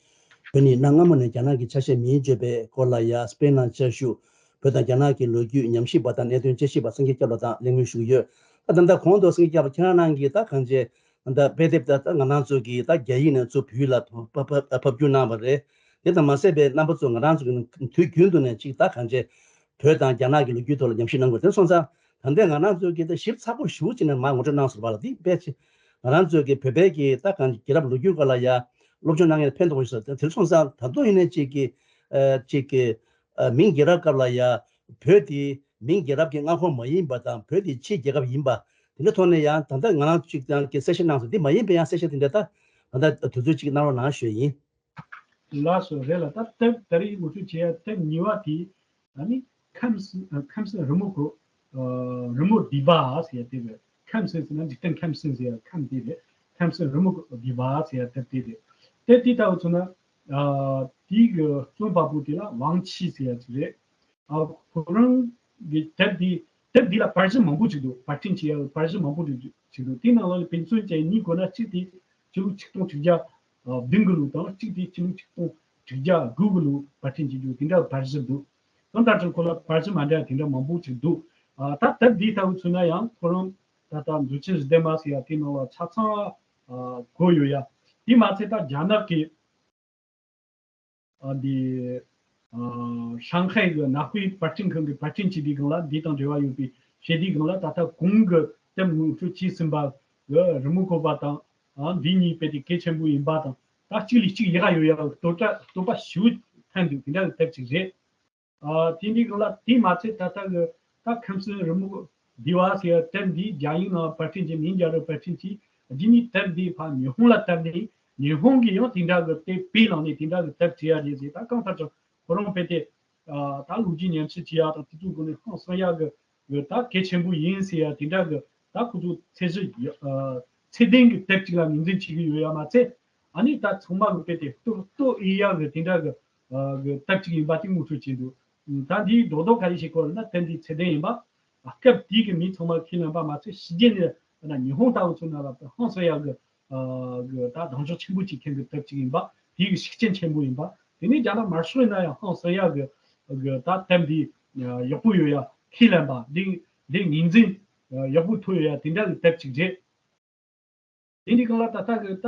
བོད་ནི་གནའ་སྔ་མོ་ནས་རྒྱ་ནག་གི་ཆ་ཤས་མིན་བརྗོད་པའི་སྐོར་ལ་ཡ་སྤེན་ནང་བཅའ་བཞུགས་བོད་དང་རྒྱ་ནག་གི་ལོ་རྒྱུས་ཉམས་ཞིབ་པ་དང་གནད་དོན་དཔྱད་ཞིབ་པ་སངས་རྒྱས་སྐྱབས་ལགས་དང་གླེང་མོལ་ཞུ་གི་ཡོད། ད་ད་ལྟ་གོང་དུ་སངས་རྒྱས་སྐྱབས་ལགས་ཁྱེད་རང་རང་གིས་ད་གང་བྱས་ད་ལྟ་དཔེ་དེབ་ད་ད་ང་རང་ཚོ་གིས་ད་རྒྱ་ཡིག་ནས་ཚུར་བོད་ཡིག་ལ་ཕབ་ཕབ་ཕབ་བསྒྱུར་གནང་བ་རེད། དེ་དང་མ་ཟད་པའི་རྣམ་པ་ཚོ་ང་རང་ཚོ་གི་དུས་རྒྱུན་དུ་ནས་ཅིག་ད་གང་བྱས་བོད་དང་རྒྱ་ནག་གི་ལོ་རྒྱུས་ཐོག་ལ་ཉམས་ཞིབ་གནང་དགོས། དེ་སོང་ཙང་ད་ལྟ་ང་རང་ཚོ་གིས་ད་ཞིབ་ཚགས་པོ་ཞེ་པོ་ཅིག་ནས་མར་ངོ་སྤྲོད་གནང་ཟེར་བ་ལ་འདི་དཔེ་ཆ་ང་རང་ཚོ་གི་བོད་པའི་གི་ད་གང་རྒྱལ་རབས་ལོ་རྒྱུས་སྐོར་ལ་ཡ་སློབ་སྦྱོང་གནང་མཁན་ཕན་ཐོགས་ཡོད་ས་རེད། དེ་སོང་ཙང་ད་དུང་ཡིན་ནའི་ཅིག་གི་ཨ་ཅིག་གི་ཨ་མིང་རྒྱལ་རབས་སྐབས་ལ་ཡ་བོད་དེ་མིང་རྒྱལ་རབས་ཀྱི་མངའ་ཁོངས་མ་ཡིན་པ་དང་བོད་དེ་ཕྱིའི་རྒྱལ་ཁབ་ཡིན་པ་དེ་འདྲ་ཐོག་ནས་ཡང་ད་ལྟ་ང་རང་ཚོ་ཅིག་ཀྱང་གི་གསལ་བཤད་གནང་སོང་། འདི་མ་ཡིན་པའི་ཡང་གསལ་བཤད་དེ་འདྲ་ད་ད་ལྟ་དུས་ཚོད་ཅིག་གནང་རོགས་གནང་ཞུ་ཡིན། ལགས་སོ། རེད་ལ། ད་དེབ་ད་རེས་ངོ་སྤྲོད་བྱེད་ཡ་དེབ་གཉིས་པ་དེ་ཨ་ནི་ཁམས་སེང་ཨ་ཁམས་སེང་རི་མོ་གོ་ཨ་རི་མོ་བསྡུས་པ་ཟེར་ཡ་དེ་རེད། ཁམས་སེང་ཟེར་ན་འཇིག་རྟེན་ཁམས་སེང་ཟེར་ཡ་ཁམས་དེ་རེད། ཁམས་སེང་རི་མོ་གོ་བསྡུས་པ་ཟེར་ཡ་དེབ་དེ་རེད། དེབ་དེ་ལྟ་བུ་མཚོན་ན་ཨ་དེའི་གི་རྩོམ་པ་པོ་དེ་ལ་ཝང་ཆི་ཟེར་ཡ་ཅིག་རེད། ཨ་ཁོ་རང་གི་དེབ་འདི་དེབ་འདི་ལ་པར་གཞི་མང་པོ་ཅིག་འདུག་པར་སྐྲུན་བྱེད་ཡ་པར་གཞི་མང་པོ་ཅིག་འདུག་དེའི་ནང་ལ་དཔེ་མཚོན་ཅན་གཉིས་བཀོད་ན། གཅིག་དེ་ཕྱི་ལོ་ཆིག་སྟོང་དྲུག་བརྒྱ་བདུན་གི་ལོ་དང་། གཅིག་དེ་ཕྱི་ལོ་ཆིག་སྟོང་དྲུག་བརྒྱ་དགུ་གི་ལོ་པར་སྐྲུན་བྱེད་རྒྱུ་དེ་འདྲ་པར་གཞི་འདུག་གང་ལྟར་ཀྱང་ཁོ་ལ་པར་གཞི་མ་འདྲ་དེ་འདྲ་མང་པོ་ཅིག་འདུག་ཨ་ད་དེབ་འདི་ལྟ་བུ་མཚོན་ན་ཡང་ཁོ་རང་ད་ལྟ་མཛོད་ཆེན་རི་ལྡེ་མ་ཟེར་ཡ་དེའི་ནང་ལ་ཆ་ཚང་ཨ་བཀོད་ཡོད་ཡ། དེ་མ་ཚད་ད་རྒྱ་ནག་གི་ཨ་འདི་ཨ་ཧྲང་ཧའེ་གི་ནག་པོའི་པར་སྐྲུན་ཁང་གི་པར་སྐྲུན་བྱེད་དུས་སྒང་ལ་འདི་དང་འབྲེལ་བ་ཡོད་པའི་བྱེད་དུས་སྒང་ལ་ད་ལྟ་གོང་གི་དེབ་ངོ་སྤྲོད་བྱས་ཟིན་པ་གི་རི་མོ་བཀོད་པ་དང་ཨ་འདི་གཉིས་དཔེ་དེ་གལ་ཆེན་པོ་ཡིན་པ་དང་། ད་གཅིག་ལས་གཅིག་ཡག་ག་ཡོད་ཡ་བསྟོད་བསྟོད་པ་ཞེ་པོ་ཐོན་འདུག་དེ་འདྲ་གི་དེབ་ཅིག་རེད། ཨ་དེ་འདྲའི་སྒང་ལ་དེ་མ་ཚད་ད་ལྟ་གི་ད་ཁམས་སེང་རི་མོ་བསྡུས་པ་ཟེར་བ་དེབ་འདི་རྒྱ་ཡིག་ནང་པར་སྐྲུན་བྱས། མིང་རྒྱལ་རབས་པར་སྐྲུན་བྱས། རྗེས་ནས་དེབ་འདི་ཕར་ཉི་ཧོང་ལ་བཏབ་ནས་ཉི་ཧོང་གིས་ཡང་དེ་འདྲ་གི་དེབ་དཔེ་བླངས་ནས་དེ་འདྲ་གི་དེབ་བྲིས་ཡ་རེད་ཟེར། ད་གང་ལྟར་ཀྱང་ཁོ་རང་དཔེ་དེ་ཨ་ད་ལོ་རྒྱུས་ཉམས་ཞིབ་བྱེད་ཡ་དང་དེ་ཚོའི་སྒོ་ནས་ཧང་སང་ཡ་གི་གི་ད་གལ་ཆེན་པོ་ཡིན་ཟེར་ཡ་དེ་འདྲ་གི་ད་ཁོ་ཚོ་ཚད་གཞི་ཨ་ཚད་ལྡན་གི་དེབ་ཅིག་ལ་ངོས་འཛིན་བྱེད་ཀྱི་ཡོད་ཡ་མ་ཚད། ཨ་ནི་ད་ཚང་མ་གི་དཔེ་དེ་བསྟོད་བསྟོད་ཨེ་ཡ་གི་དེ་འདྲ་གི་ཨ་གི་དེབ་ཅིག་ཡིན་པ་དེ་ངོ་སྤྲོད་བྱས་འདུག་ད་འདིའི་རྡོག་རྡོག་ག་རེ་བྱེད་དགོས་རེད་ན། དེབ་འདི་ཚད་ལྡན་ཡིན་པ། ཨ་སྐབས་དེའི་གི་མི་ཚང་མ་ཁས་ལེན་པ་མ་ཚད་ཕྱི་རྒྱལ་ནས་ན་ཉི་ཧོང་ལྟ་བུ་ཚོ་ན་ལ་ཧང་སང་ཡ་གི་ཨ་གི་ད་གདེང་འཇོག་ཆེན་པོ་བྱེད་མཁན་གི་དེབ་ཅིག་ཡིན་པ། དེའི་གི་ཤུགས་རྐྱེན་ཆེན་པོ་ཡིན་པ། དེ་ནས་རྒྱ་ནག་དམར་ཤོག་ཡིན་ན་ཡང་ཧང་སང་ཡ་གི་གི་ད་དེབ་འདི་ཡག་པོ་ཡོད་ཡ་ཁས་ལེན་པ། འདི་འདི་ངོས་འཛིན་ཡག་པོ་ཐོབ་ཡོད་ཡ་དེ་འདྲ་གི་དེབ་ཅིག་རེད། དེ་འདི་གང་ལ་ད་ལྟ་གི་ད་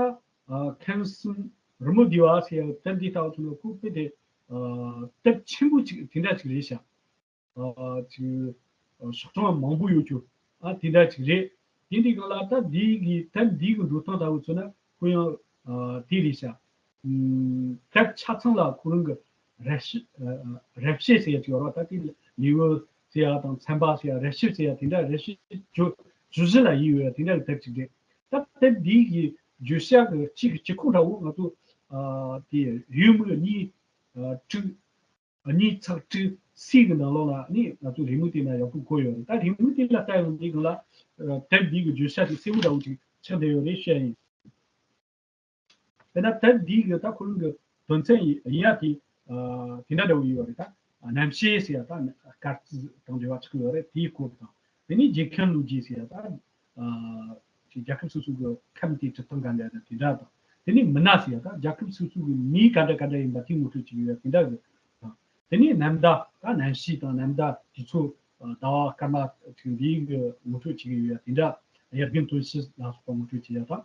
ཨ་ཁམས་གསུམ་རི་མོ་བསྡུས་པ་ཟེར་ཡ་དེབ་འདི་ལྟ་བུ་ཐོན་ལ་ཁོ་དཔེ་དེ་ཨ་དེབ་ཆེན་པོ་ཅིག་དེ་འདྲ་ཅིག་རེད་ཤག་ཨ་ཅིག་ཨ་ཤོག་གྲངས་མང་པོ་ཡོད་རྒྱུ་ཨ་དེ་འདྲ་ཅིག་རེད། དེ་འདི་གང་ལ་ད་འདི་གི་དེབ་འདི་གི་འགྲོ་སྟངས་ལྟ་བུ་མཚོན་ན་ཁོ་ཡང་ཨ་དེ་རེད་ཤག་ཨུམ་དེབ་ཆ་ཚང་ལ་ཁོ་རང་གི་རེ་ཞིག་ཨ་རེ་ཞིག་ཟེར་ཡ་ཅིག་ཡོད་རེད། ད་དེ་ལེའུ་ཟེར་ཡ་དང་ཚན་པ་ཟེར་ཡ་རེ་ཞིག་ཟེར་ཡ་དེ་འདྲ་རེ་ཞིག་བརྗོད་བརྗོད་གཞི་ལ་ཡིན་ཡོད་ཡ་དེ་འདྲ་གི་དེབ་ཅིག་རེད། ད་དེབ་འདི་གི་བརྗོད་བྱ་གི་སྤྱི་གི་སྤྱི་ཁོག་འདྲ་བོ་ང་ཚོ་ཨ་དེ་ཡུལ་མི་གཉིས་ཨ་དྲུག་ཨ་གཉིས་ཚེག་དྲུག་སི་གི་ནང་ལོགས་ལ་ནི་ང་ཚོ་རེའུ་མིག་དེ་ན་ཡག་པོ་བཀོད་ཡོད་རེད། ད་རེའུ་མིག་དེ་ལ་ལྟ་ཡོང་དུས་སྒང་ལ་ཨ་དེབ་འདི་གི་བརྗོད་བྱ་དེ་གསལ་པོ་འདྲ་བོ་ཅིག་ཆགས་བསྡད་ཡོད་རེད་བཤད་ཡིན། དཔེར་ན་དེབ་འདི་གི་ད་ཁོ་རང་གི་དོན་ཚན་ཡིན་ཡ་དེ་ ཨ་དེ་འདྲ་འདྲ་བོ་ཡོད་རེད་ད། ཨ་རྣམ་ཤེས་ཟེར་ཡ་ད་སྐར་རྩིས་དང་འབྲེལ་བ་ཆགས་ཡོད་རེད། དེའི་སྐོར་དང་། དེ་ནས་རྒྱལ་ཁམས་ལོ་རྒྱུས་ཟེར་ཡ་ད་ཨ་ཅིག་རྒྱལ་ཁབ་སོ་སོ་གི་ཁམས་དེའི་གྲུབ་སྟངས་ག་འདྲ་དང་དེ་འདྲ་དང་། དེ་ནས་མི་སྣ་ཟེར་ཡ་ད་རྒྱལ་ཁབ་སོ་སོ་གི་མི་ག་འདྲ་ག་འདྲ་ཡིན་པ་དེ་ངོ་སྤྲོད་བྱེད་ཀྱི་ཡོད་དེ་འདྲ་གི་དང་། དེ་ནས་ནམ་ཟླ་ད་གནམ་གཤིས་དང་ནམ་ཟླ་དུས་ཚོད། ཨ་ཟླ་བ་སྐར་མ་ཅིག་འདིའི་གི་ངོ་སྤྲོད་བྱེད་ཀྱི་ཡོད་ཡ་དེ་འདྲ། དབྱར་དགུན་སྟོན་དཔྱིད་ལ་སོགས་པ་ངོ་སྤྲོད་བྱེད་ཡ་དང་།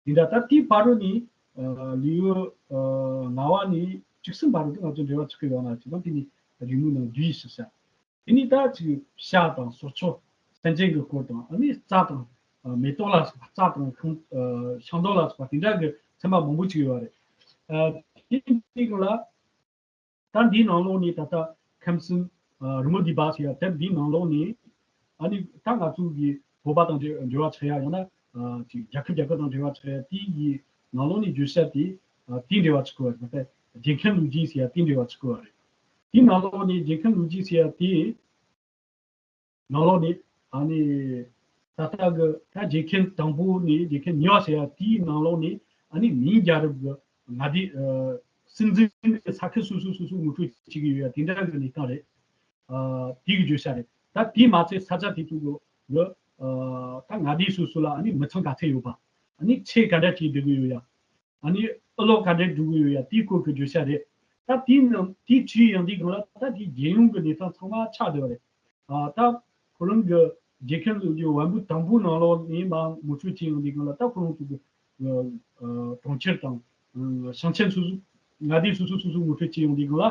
དེ་འདྲ་ད་དེའི་བར་དུ་ནི་ཨ་ལེའུ་ཨ་ལྔ་བ་ནས་བཅུ་གསུམ་བར་དུ་ང་ཚོ་འབྲེལ་བ་ཆགས་ཀྱི་ཡོད་ན་ཅི་དང་། དེ་ནི་རིང་མོའི་ནང་བསྡུས་ཤིག་བྱ། དེ་ནི་ད་ཅིག་བྱ་དང་སྲོག་ཆགས་སེམས་ཅན་གྱི་སྐོར་དང་། ཨ་ནི་རྩྭ་དང་ཨ་མེ་ཏོག་ལ་སོགས་པ། རྩྭ་དང་ཤིང་ཨ་ཤིང་ཏོག་ལ་སོགས་པ་དེ་འདྲ་གི་ཚན་པ་མང་པོ་ཅིག་ཡོད་རེད། ཨ་དེ་འདི་ག་ལ། ད་འདིའི་ནང་ལོགས་ནས་ད་ལྟ་ཁམས་གསུམ་ཨ་རི་མོ་བསྡུས་པ་ཟེར་ཡ་དེབ་འདིའི་ནང་ལོགས་ནས། ཨ་ནི་ད་ང་ཚོ་གི་བོད་པ་དང་འབྲེལ་འབྲེལ་བ་ཆགས་ཡ། ཡང་ན་ཨ་ཅིག་རྒྱལ་ཁབ་རྒྱལ་ཁབ་དང་འབྲེལ་བ་ཆགས་ཡ་དེ་ཡི་ནང་ལོགས་ནས་བརྗོད་བྱ་དེ་ཨ་དེའི་འབྲེལ་བ་ཆགས་ཀྱི་ཡོད་རེད། ད་རྒྱལ་ཁམས་ལོ་རྒྱུས་ཟེར་ཡ་དེའི་འབྲེལ་བ་ཆགས་ཀྱི་ཡོད་རེད། དེའི་ནང་ལོགས་ནས་རྒྱལ་ཁམས་ལོ་རྒྱུས་ཟེར་ཡ་དེ། ནང་ལོགས་ནས་ཨ་ནི་ད་ལྟ་གི་ད་རྒྱལ་ཁམས་དང་པོ་ནས་རྒྱལ་ཁམས་གཉིས་པ་ཟེར་ཡ་དེའི་ནང་ལོགས་ནས། ཨ་ནི་མིའི་རྒྱལ་རབས་ཀྱི་མངའ་སྡེ་ཨ་སྲིད་འཛིན་གྱི་ས་ཁུལ་སོ་སོ་སོ་སོ་ངོ་སྤྲོད་བྱེད་ཀྱི་ཡོད་ཡ་དེ་འདྲ་གི་གནས་སྟངས་རེད། ཨ་དེ་གི་བརྗོད་བྱ་རེད། ད་དེ་མ་ཚད་ས་ཆ་དེ་ཚོ་གི་གི་ཨ་ད་མངའ་སྡེ་སོ་སོ་ལ་ཨ་ནི་མི་ཚང་ག་ཚད་ཡོད་པ། ཨ་ནི་ཆོས་ག་འདྲ་བྱས་བསྡད་གི་ཡོད་ཡ། ཨ་ནི་ཨུ་ལག་ག་འདྲ་སྒྲུབ་གི་ཡོད་ཡ་དེའི་སྐོར་གི་བརྗོད་བྱ་རེད། ད་དེའི་ནང་དེའི་བྲིས་ཡོང་དུས་སྒང་ལ་ད་དེའི་རྒྱལ་ཡོངས་ཀྱི་གནས་སྟངས་ཚང་མ་ཆགས་བསྡད་པ་རེད། ཨ་ད་ཁོ་རང་གི་རྒྱལ་ཁམས་ལོ་རྒྱུས་བམ་པོ་དང་པོའི་ནང་ལོགས་ནས་མར་ངོ་སྤྲོད་བྱས་ཡོང་དུས་སྒང་ལ། ད་ཁོ་རང་ཚོ་གི་ཨ་གྲོང་ཁྱེར་དང་ཨ་ཞིང་ཆེན་སོ་སོ། མངའ་སྡེ་སོ་སོ་སོ་སོ་ངོ་སྤྲོད་བྱས་ཡོང་དུས་སྒང་ལ།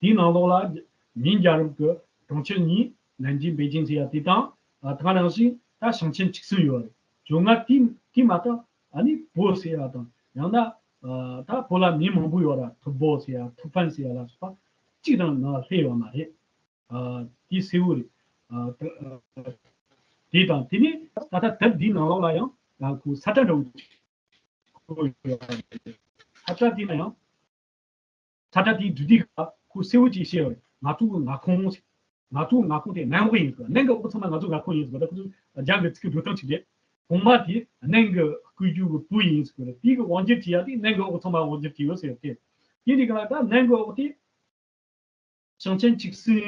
དེའི་ནང་ལོགས་ལ་མིའི་རྒྱལ་རབས་ཀྱི་གྲོང་ཁྱེར་གཉིས། ནན་ཅིང་པེ་ཅིང་ཟེར་ཡ་དེ་དང་། ཨ་ད་ག་ནང་བཞིན་ད་ཞིང་ཆེན་བཅུ་གསུམ་ཡོད་རེད། བཅོ་ལྔ་དེ་དེ་མ་གཏོགས་ཨ་ནི་བོད་ཟེར་ཡ་དང་། ཡང་ན་ཨ་ད་བོད་ལ་མིང་མང་པོ་ཡོད་ར། ཐུ་བོ་ཟེར་ཡ། ཐུ་ཕན་ཟེར་ཡ་ལ་སོགས་པ་གཅིག་དང་ནང་སླེབས་ཡོད་མ་རེད། ཨ་དེ་གསལ་བོ་རེད། ཨ་ད་ཨ་དེ་དང་། དེ་ནས་ད་ལྟ་དེབ་འདིའི་ནང་ལོགས་ལ་ཡང་ང་ཁོ་ས་བཀྲ་འདྲ་བོ་ཅིག་བཀོད་ཡོད་རེད། ས་བཀྲ་དེ་ན་ཡང་། ས་བཀྲ་དེའི་འབྲི་དུས་སྐབས་ཁོ་གསལ་བོ་ཅིག་བཤད་ཡོད་རེད། ང་ཚོ་གི་མངའ་ཁོངས། ང་ཚོ་གི་མངའ་ཁོངས་དེ་ནན་གོ་ཡིན་ཟེར། ནན་གི་འོག་ཚང་མ་ང་ཚོ་མངའ་ཁོངས་ཡིན་ཟེར། ད་ཁོ་ཚོ་རྒྱ་གི་ཚིག་གི་འགྲོ་སྟངས་ཅིག་རེད། གོང་མ་དེ་ནན་གི་བཀོད་རྒྱུ་གི་བུ་ཡིན་ཟེར། དེ་གི་དབང་སྒྱུར་བྱེད་ཡ་དེ་ནན་གི་འོག་ཚང་མ་དབང་སྒྱུར་བྱེད་ཡོད་ཟེར་ཏེ། དེ་འདི་ག་ལ་ད་ནན་གི་འོག་དེ་ཞིང་ཆེན་བཅུ་གསུམ་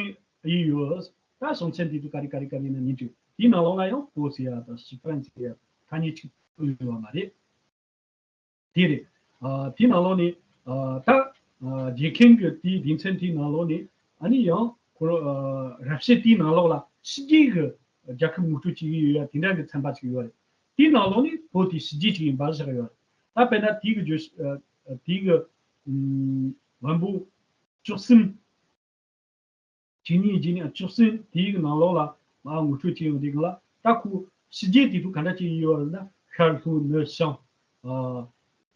ཡིན་ཡོད། ད་ཞིང་ཆེན་དེ་ཚོ་ག་རེ་ག་རེ་ག་རེ་ཡིན་ན་མིང་བྲིས། དེའི་ནང་ལོགས་ལ་ཡང་བོད་ཟེར་ཡ་དང་ཞི་ཧྥན་ཟེར་ཡ། ཐ་སྙད་ཅིག་བཏོན་ཡོད་པ་མ་རེད། དེ་རེད། ཨ་དེའི་ནང་ལོགས་ནས་ཨ་ད་ཨ་རྒྱལ་ཁམས་ཀྱི་དེའི་སྡེ་ཚན་དེའི་ནང་ལོགས་ནས། ཨ་ནི་ཡང་ཁོ་རང་ཨ་རབ་བྱེད་དེའི་ནང་ལོགས་ལ་ཕྱི་རྒྱལ་གྱི་རྒྱལ་ཁབ་ངོ་སྤྲོད་བྱེད་ཀྱི་ཡོད་ཡ་དེ་འདྲ་གི་ཚན་པ་ཅིག་ཡོད་རེད། དེའི་ནང་ལོགས་ནས་བོད་དེ་ཕྱི་རྒྱལ་ཅིག་ཡིན་པ་བཞག་ཡོད་རེད། ད་དཔེར་ན་དེའི་གི་བརྗོད་ཨ་དེའི་གི་ཨམ་བམ་པོ་བཅུ་གསུམ། བཅུ་གཉིས། བཅུ་གཉིས་བཅུ་གསུམ་དེའི་ནང་ལོགས་ལ་མར་ངོ་སྤྲོད་བྱས་ཡོང་དུས་སྒང་ལ། ད་ཁོ་ཕྱི་རྒྱལ་དེ་ཚོ་ག་འདྲ་ཅིག་ཡོད་རེད་ན། ཤར་ལྷོ་ནུབ་བྱང་ཨ་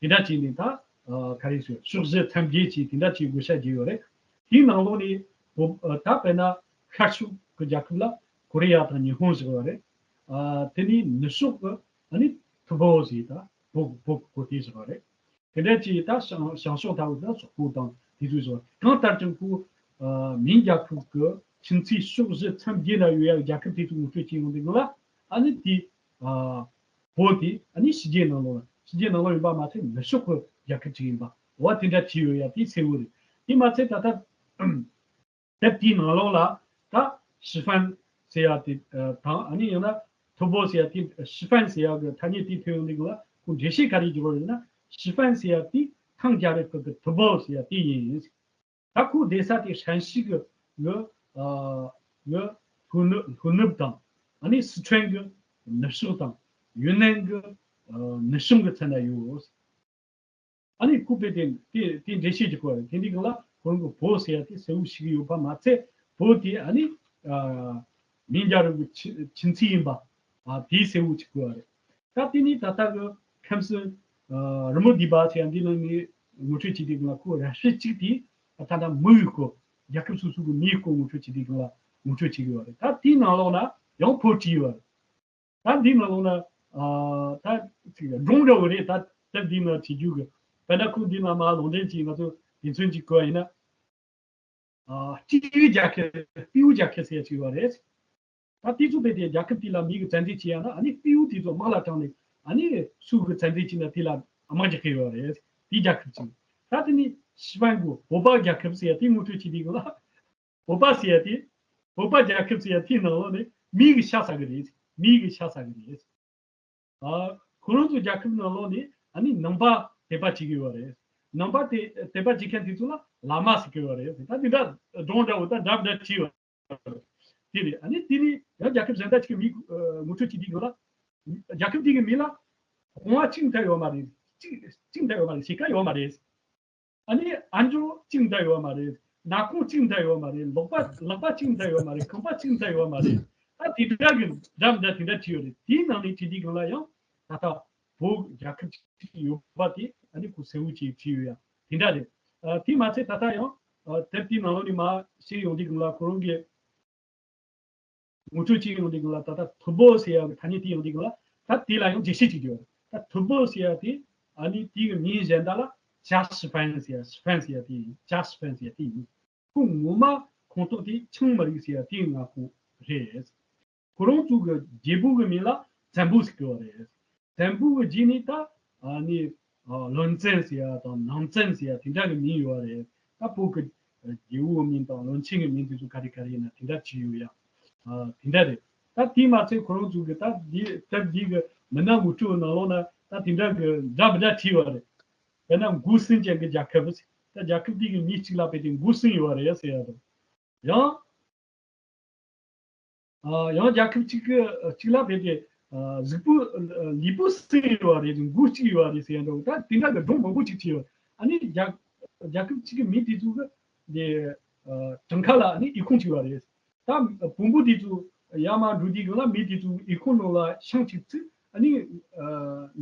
དེ་འདྲ་བྱས་ནས། ད་ཨ་ག་རེ་ཟེར། ཕྱོགས་བཞི་མཚམས་བརྒྱད་ཅིག་དེ་འདྲ་ཅིག་བགོ་བཤའ་བརྒྱབ་ཡོད་རེད། དེའི་ནང་ལོགས་ནས་བོད་ཨ་ད་དཔེར་ན་ཤར་ཕྱོགས་ཀྱི་རྒྱལ་ཁབ་ལ་ཀོ་རི་ཡ་དང་ཉི་ཧོང་བཞག་ཡོད་རེད། ཨ་དེ་ནས་ནུབ་ཕྱོགས་ཀྱི་ཨ་ནི་ཐུ་བོ་ཟེར། ད་བོད་བོད་ཀྱི་སྐོར་དེ་བཞག་ཡོད་རེད། དེ་འདྲ་ཅིག་ད་བྱང་བྱང་ཕྱོགས་ལྟ་བུ་ད་སོག་པོ་དང་དེ་ཚོ་བཞག་གང་ལྟར་ཀྱང་ཁོ་ཨ་མིའི་རྒྱལ་ཁབ་ཀྱི་ཁྱིམ་མཚེས་ཕྱོགས་བཞི་མཚམས་བརྒྱད་ན་ཡོད་ཡ་རྒྱལ་ཁབ་དེ་ཚོ་ངོ་སྤྲོད་བྱེད་ཡོང་དུས་སྒང་ལ། ཨ་ནི་དེ་ཨ་བོད་དེ་ཨ་ནི་ཕྱི་རྒྱལ་ནང་ལོགས་ལ། ཕྱི་རྒྱལ་ནང་ལོགས་ཡིན་པ་མ་ཚད་ནུབ་ཕྱོགས་ཀྱི་རྒྱལ་ཁབ་ཅིག་ཡིན་པ་འོ་དེ་འདྲ་བྲིས་ཡོད་ཡ་དེ་གསལ་བོ་རེད། དེ་མ་ཚད་ད་ལྟ་དེབ་དེའི་ནང་ལོགས་ལ་ད་ཞི་ཧྥན་ཟེར་ཡ་དེ་ཨ་དང་། ཨ་ནི་ཡང་ན་ཐུ་བོ་ཟེར་ཡ་དེ། ཞི་ཧྥན་ཟེར་ཡ་གི་ཐ་སྙད་དེ་ཐོན་ཡོང་དུས་སྒང་ལ་ཁོ་འགྲེལ་བཤད་ག་རེ་བརྒྱབ་པ་རེད་ན། ཞི་ཧྥན་ཟེར་ཡ་དེ་ཐང་རྒྱལ་རབས་སྐབས་ཀྱི་ཐུ་བོ་ཟེར་ཡ་དེ་ཡིན། ད་ཁོ་བསྡད་ས་དེ་ཧྲན་ཞི་གི་གི་ཨ་གི་ལྷོ་ནུབ་ལྷོ་ནུབ་དང་། ཨ་ནི་སི་ཁྲོན་གི་ནུབ་ཕྱོགས་དང་། ཡུན་ནན་གི་ཨ་ནུབ་བྱང་གི་ཚད་ན་ཡོད། ཨ་ནི་ཁོ་པས་དེ་དེ་དེ་འགྲེལ་བཤད་ཀྱི་སྐོར་རེད། དེ་འདི་གང་ལ་ཁོ་རང་གི་བོད་ཟེར་ཡ་དེ་གསལ་བོ་ཞིག་ཡོད་པ་མ་ཚད། བོད་དེ་ཨ་ནི་ཨ་མིའི་རྒྱལ་རབས་ཀྱི་ཁྱིམ་ཁྱིམ་མཚེས་ཡིན་པ། ཨ་དེ་གསལ་བོ་ཅིག་གོ་བ་རེད། ད་དེ་ནི་ད་ལྟ་གི་ཁམས་གསུམ་ཨ་རི་མོ་བསྡུས་པ་ཟེར་ཡ་འདི་ནང་ནས་ངོ་སྤྲོད་བྱེད་དུས་སྒང་ལ་ཁོ་རབ་བྱེད་གཅིག་དེ་ད་ལྟ་མི་ཡི་སྐོར། རྒྱལ་ཁབ་སོ་སོ་གི་མིའི་སྐོར་ངོ་སྤྲོད་བྱེད་དུས་སྒང་ལ་ངོ་སྤྲོད་བྱེད་ཀྱི་ཡོད་རེད། ད་དེའི་ནང་ལོགས་ན་ཡང་བོད་བྲིས་ཡོད་རེད། ད་འདི་ནང་ལོགས་ན་ཨ་ད་ཅིག་སྒྲུང་འདྲ་བོ་རེད། ད་དེབ་འདི་ནང་བྲིས་རྒྱུ་གི། དཔེར་ན་ཁོ་འདི་ནང་མར་ལུང་འདྲེན་གྱིས་ང་ཚོ་དེ་ཚོན་གྱིས་བཀོད་ཡིན་ན། ཨ་སྤྲེའུ་རྒྱལ་ཁབ། སྤྲེའུ་རྒྱལ་ཁབ་ཟེར་ཡ་ཅིག་ཡོད་རེད། ད་དེ་ཚོ་དཔེ་དེ་རྒྱལ་ཁབ་དེ་ལ་མི་གི་བཙན་འཛུལ་བྱེད་ཡ་ན། ཨ་ནི་སྤྲེའུ་དེ་ཚོ་དམག་ལ་དྲངས་ནས། ཨ་ནི་སུ་གི་བཙན་འཛུལ་བྱེད་ན་དེ་ལ་དམག་རྒྱག་གི་ཡོད་རེད། དེ་རྒྱལ་ཁབ་ཅིག། ད་དེ་ནི་ ཤི་ཕན་གོ་བོད་པ་རྒྱལ་ཁབ་ཟེར་ཡ་དེ་ངོ་སྤྲོད་བྱེད་དུས་སྒང་ལ། བོད་པ་ཟེར་ཡ་དེ། བོད་པ་རྒྱལ་ཁབ་ཟེར་ཡ་དེའི་ནང་ལོགས་ནས་མི་གི་ཤ་ཟ་གི་རེད། མི་གི་ཤ་ཟ་གི་རེད། ཨ། ཁོ་རང་ཚོ་རྒྱལ་ཁབ་ནང་ལོགས་ནས་ཨ་ནི་ནང་པ་དད་པ་བྱེད་ཀྱི་ཡོད་རེད། ནང་པ་དེ་དད་པ་བྱེད་མཁན་དེ་ཚོ་ལ་བླ་མ་ཟེར་གྱི་ཡོད་རེད། ད་དེ་འདྲ་སྒྲུང་འདྲ་བོ་ད་འདྲ་འདྲ་བྲིས་ཡོད་རེད། དེ་རེད། ཨ་ནི་དེ་ནི་ཡང་རྒྱལ་ཁབ་གཞན་དག་ཅིག་གི་མི་ཨ་ངོ་སྤྲོད་བྱེད་དུས་སྒང་ལ། རྒྱལ་ཁབ་དེ་གི་མི་ལ་དབང་བ་གཅིག་འདྲ་ཡོད་མ་རེད། གཅིག་གཅིག་འདྲ་ཡོད་མ་རེད། ཕྱེད་ཀ་ཡོད་མ་རེད། ཨ་ནི་ཨ་མཆོག་གཅིག་འདྲ་ཡོད་མ་རེད། ནག་ཁུང་གཅིག་འདྲ་ཡོད་མ་རེད། ལག་པ་ལག་པ་གཅིག་འདྲ་ཡོད་མ་རེད། ཁང་པ་གཅིག་འདྲ་ཡོད་མ་རེད། ད་དེ་འདྲ་གི་འདྲ་མི་འདྲ་དེ་འདྲ་བྲིས་ཡོད་རེད། དེའི་ནང་ནས་བྲིས་དུས་སྒང་ལ་ཡང་ད་ལྟ་བོད་རྒྱལ་ཁབ་ཅིག་ཡོད་པ་དེ་ཨ་ནི་ཁོ་གསལ་བོ་ཅིག་བྲིས་ཡོད་ཡ་དེ་འདྲ་རེད། ཨ། དེ་མ་ཚད་ད་ལྟ་ཡང་ཨ་དེབ་དེའི་ནང་ལོགས་ནས་མར་བཤད་ཡོང་དུས་སྒང་ལ་ཁོ་རང་གི་ངོ་སྤྲོད་བྱེད་ཡོང་དུས་སྒང་ལ་ད་ལྟ་ཐུ་བོ་ཟེར་ཡ་གི་ཐ་སྙད་དེ་ཡོང་དུས་སྒང་ལ་ད་དེ་ལ་ཡང་རྒྱས་བཤད་ཅིག་ཡོད། ད་ཐུ་བོ་ཟེར་ཡ་དེ་ཨ་ནི་དེའི་མིང་གཞན་དག་ལ་ཅཱ་ཧྲི་ཕན་ཟེར་ཡ། ཧྲི་ཕན་ཟེར་ཡ་དེ་ཡིན། ཅཱ་ཧྲི་ཕན་ཟེར་ཡ་དེ་ཡིན། ཁོ་ངོ་མ་ཁོངས་གཏོགས་དེ་ཆིང་མི་རིགས་ཟེར་ཡ་དེའི་མངའ་ཁོངས་རེད། ཁོ་རང་ཚོ་གི་རྒྱལ་པོ་གི་མིང་ལ་བཙན་པོ་ཟེར་གི་ཡོད་རེད། བཙན་པོ་གི་རྗེས་ནས་ད་ཨ་ནི་ཨ་བློན་བཙན་ཟེར་ཡ་དང་ནང་བཙན་ཟེར་ཡ་དེ་འདྲ་གི་མིང་ཡོད་རེད། ད་བོད་གི་རྒྱལ་པོའི་མིང་དང་བློན་ཆེན་གྱི་མིང་དེ་ཚོ་ག་རེ་ག་རེ་ཡིན་ན་དེ་འདྲ་བྲིས་ཡོད་ཡ། ཨ་དེ་འདྲ་རེད། ད་དེ་མ་ཚད་ཁོ་རང་ཚོ་གི་ད་འདི་དེབ་འདི་གི་མི་སྣ་ངོ་སྤྲོད་ནང་ལོགས་ན་ད་དེ་འདྲ་གི་འདྲ་མི་འདྲ་བྲིས་ཡོད་རེད། དཔེར་ན་འགོག་སྲུང་ཅན་གྱི་རྒྱལ་ཁབ། ད་རྒྱལ་ཁབ་དེ་གི་མིང་གཅིག་ལ་དཔེ་དེ་འགོག་སྲུང་ཡོད་རེད་ཟེར་ཡ་དང་། ཡང་། ཨ་ཡང་རྒྱལ་ཁབ་གཅིག་གི་གཅིག་ལ་དཔེ་དེ་ཨ་གཟུགས་པོ་ཨ་ལུས་པོ་སྲུང་ཡོད་རེད། འགོ་གཅིག་ཡོད་རེད་ཟེར་ཡ་འདྲ་བོ། ད་དེ་འདྲ་གི་སྒྲུང་མང་པོ་ཅིག་བྲིས་ཡོད། ཨ་ནི་རྒྱལ་རྒྱལ་ཁབ་གཅིག་གི་མི་དེ་ཚོ་གི་དེ་ཨ་བྲང་ཁ་ལ་ཨ་ནི་ཨི་ཁུང་གཅིག་ཡོད་རེད། ད་བོན་པོ་དེ་ཚོ་ཡར་མར་འགྲོ་དུས་སྒང་ལ་མི་དེ་ཚོ་ཨི་ཁུང་ནང་ལ་ཤིང་གཅིག་བཙུགས། ཨ་ནི་ཨ་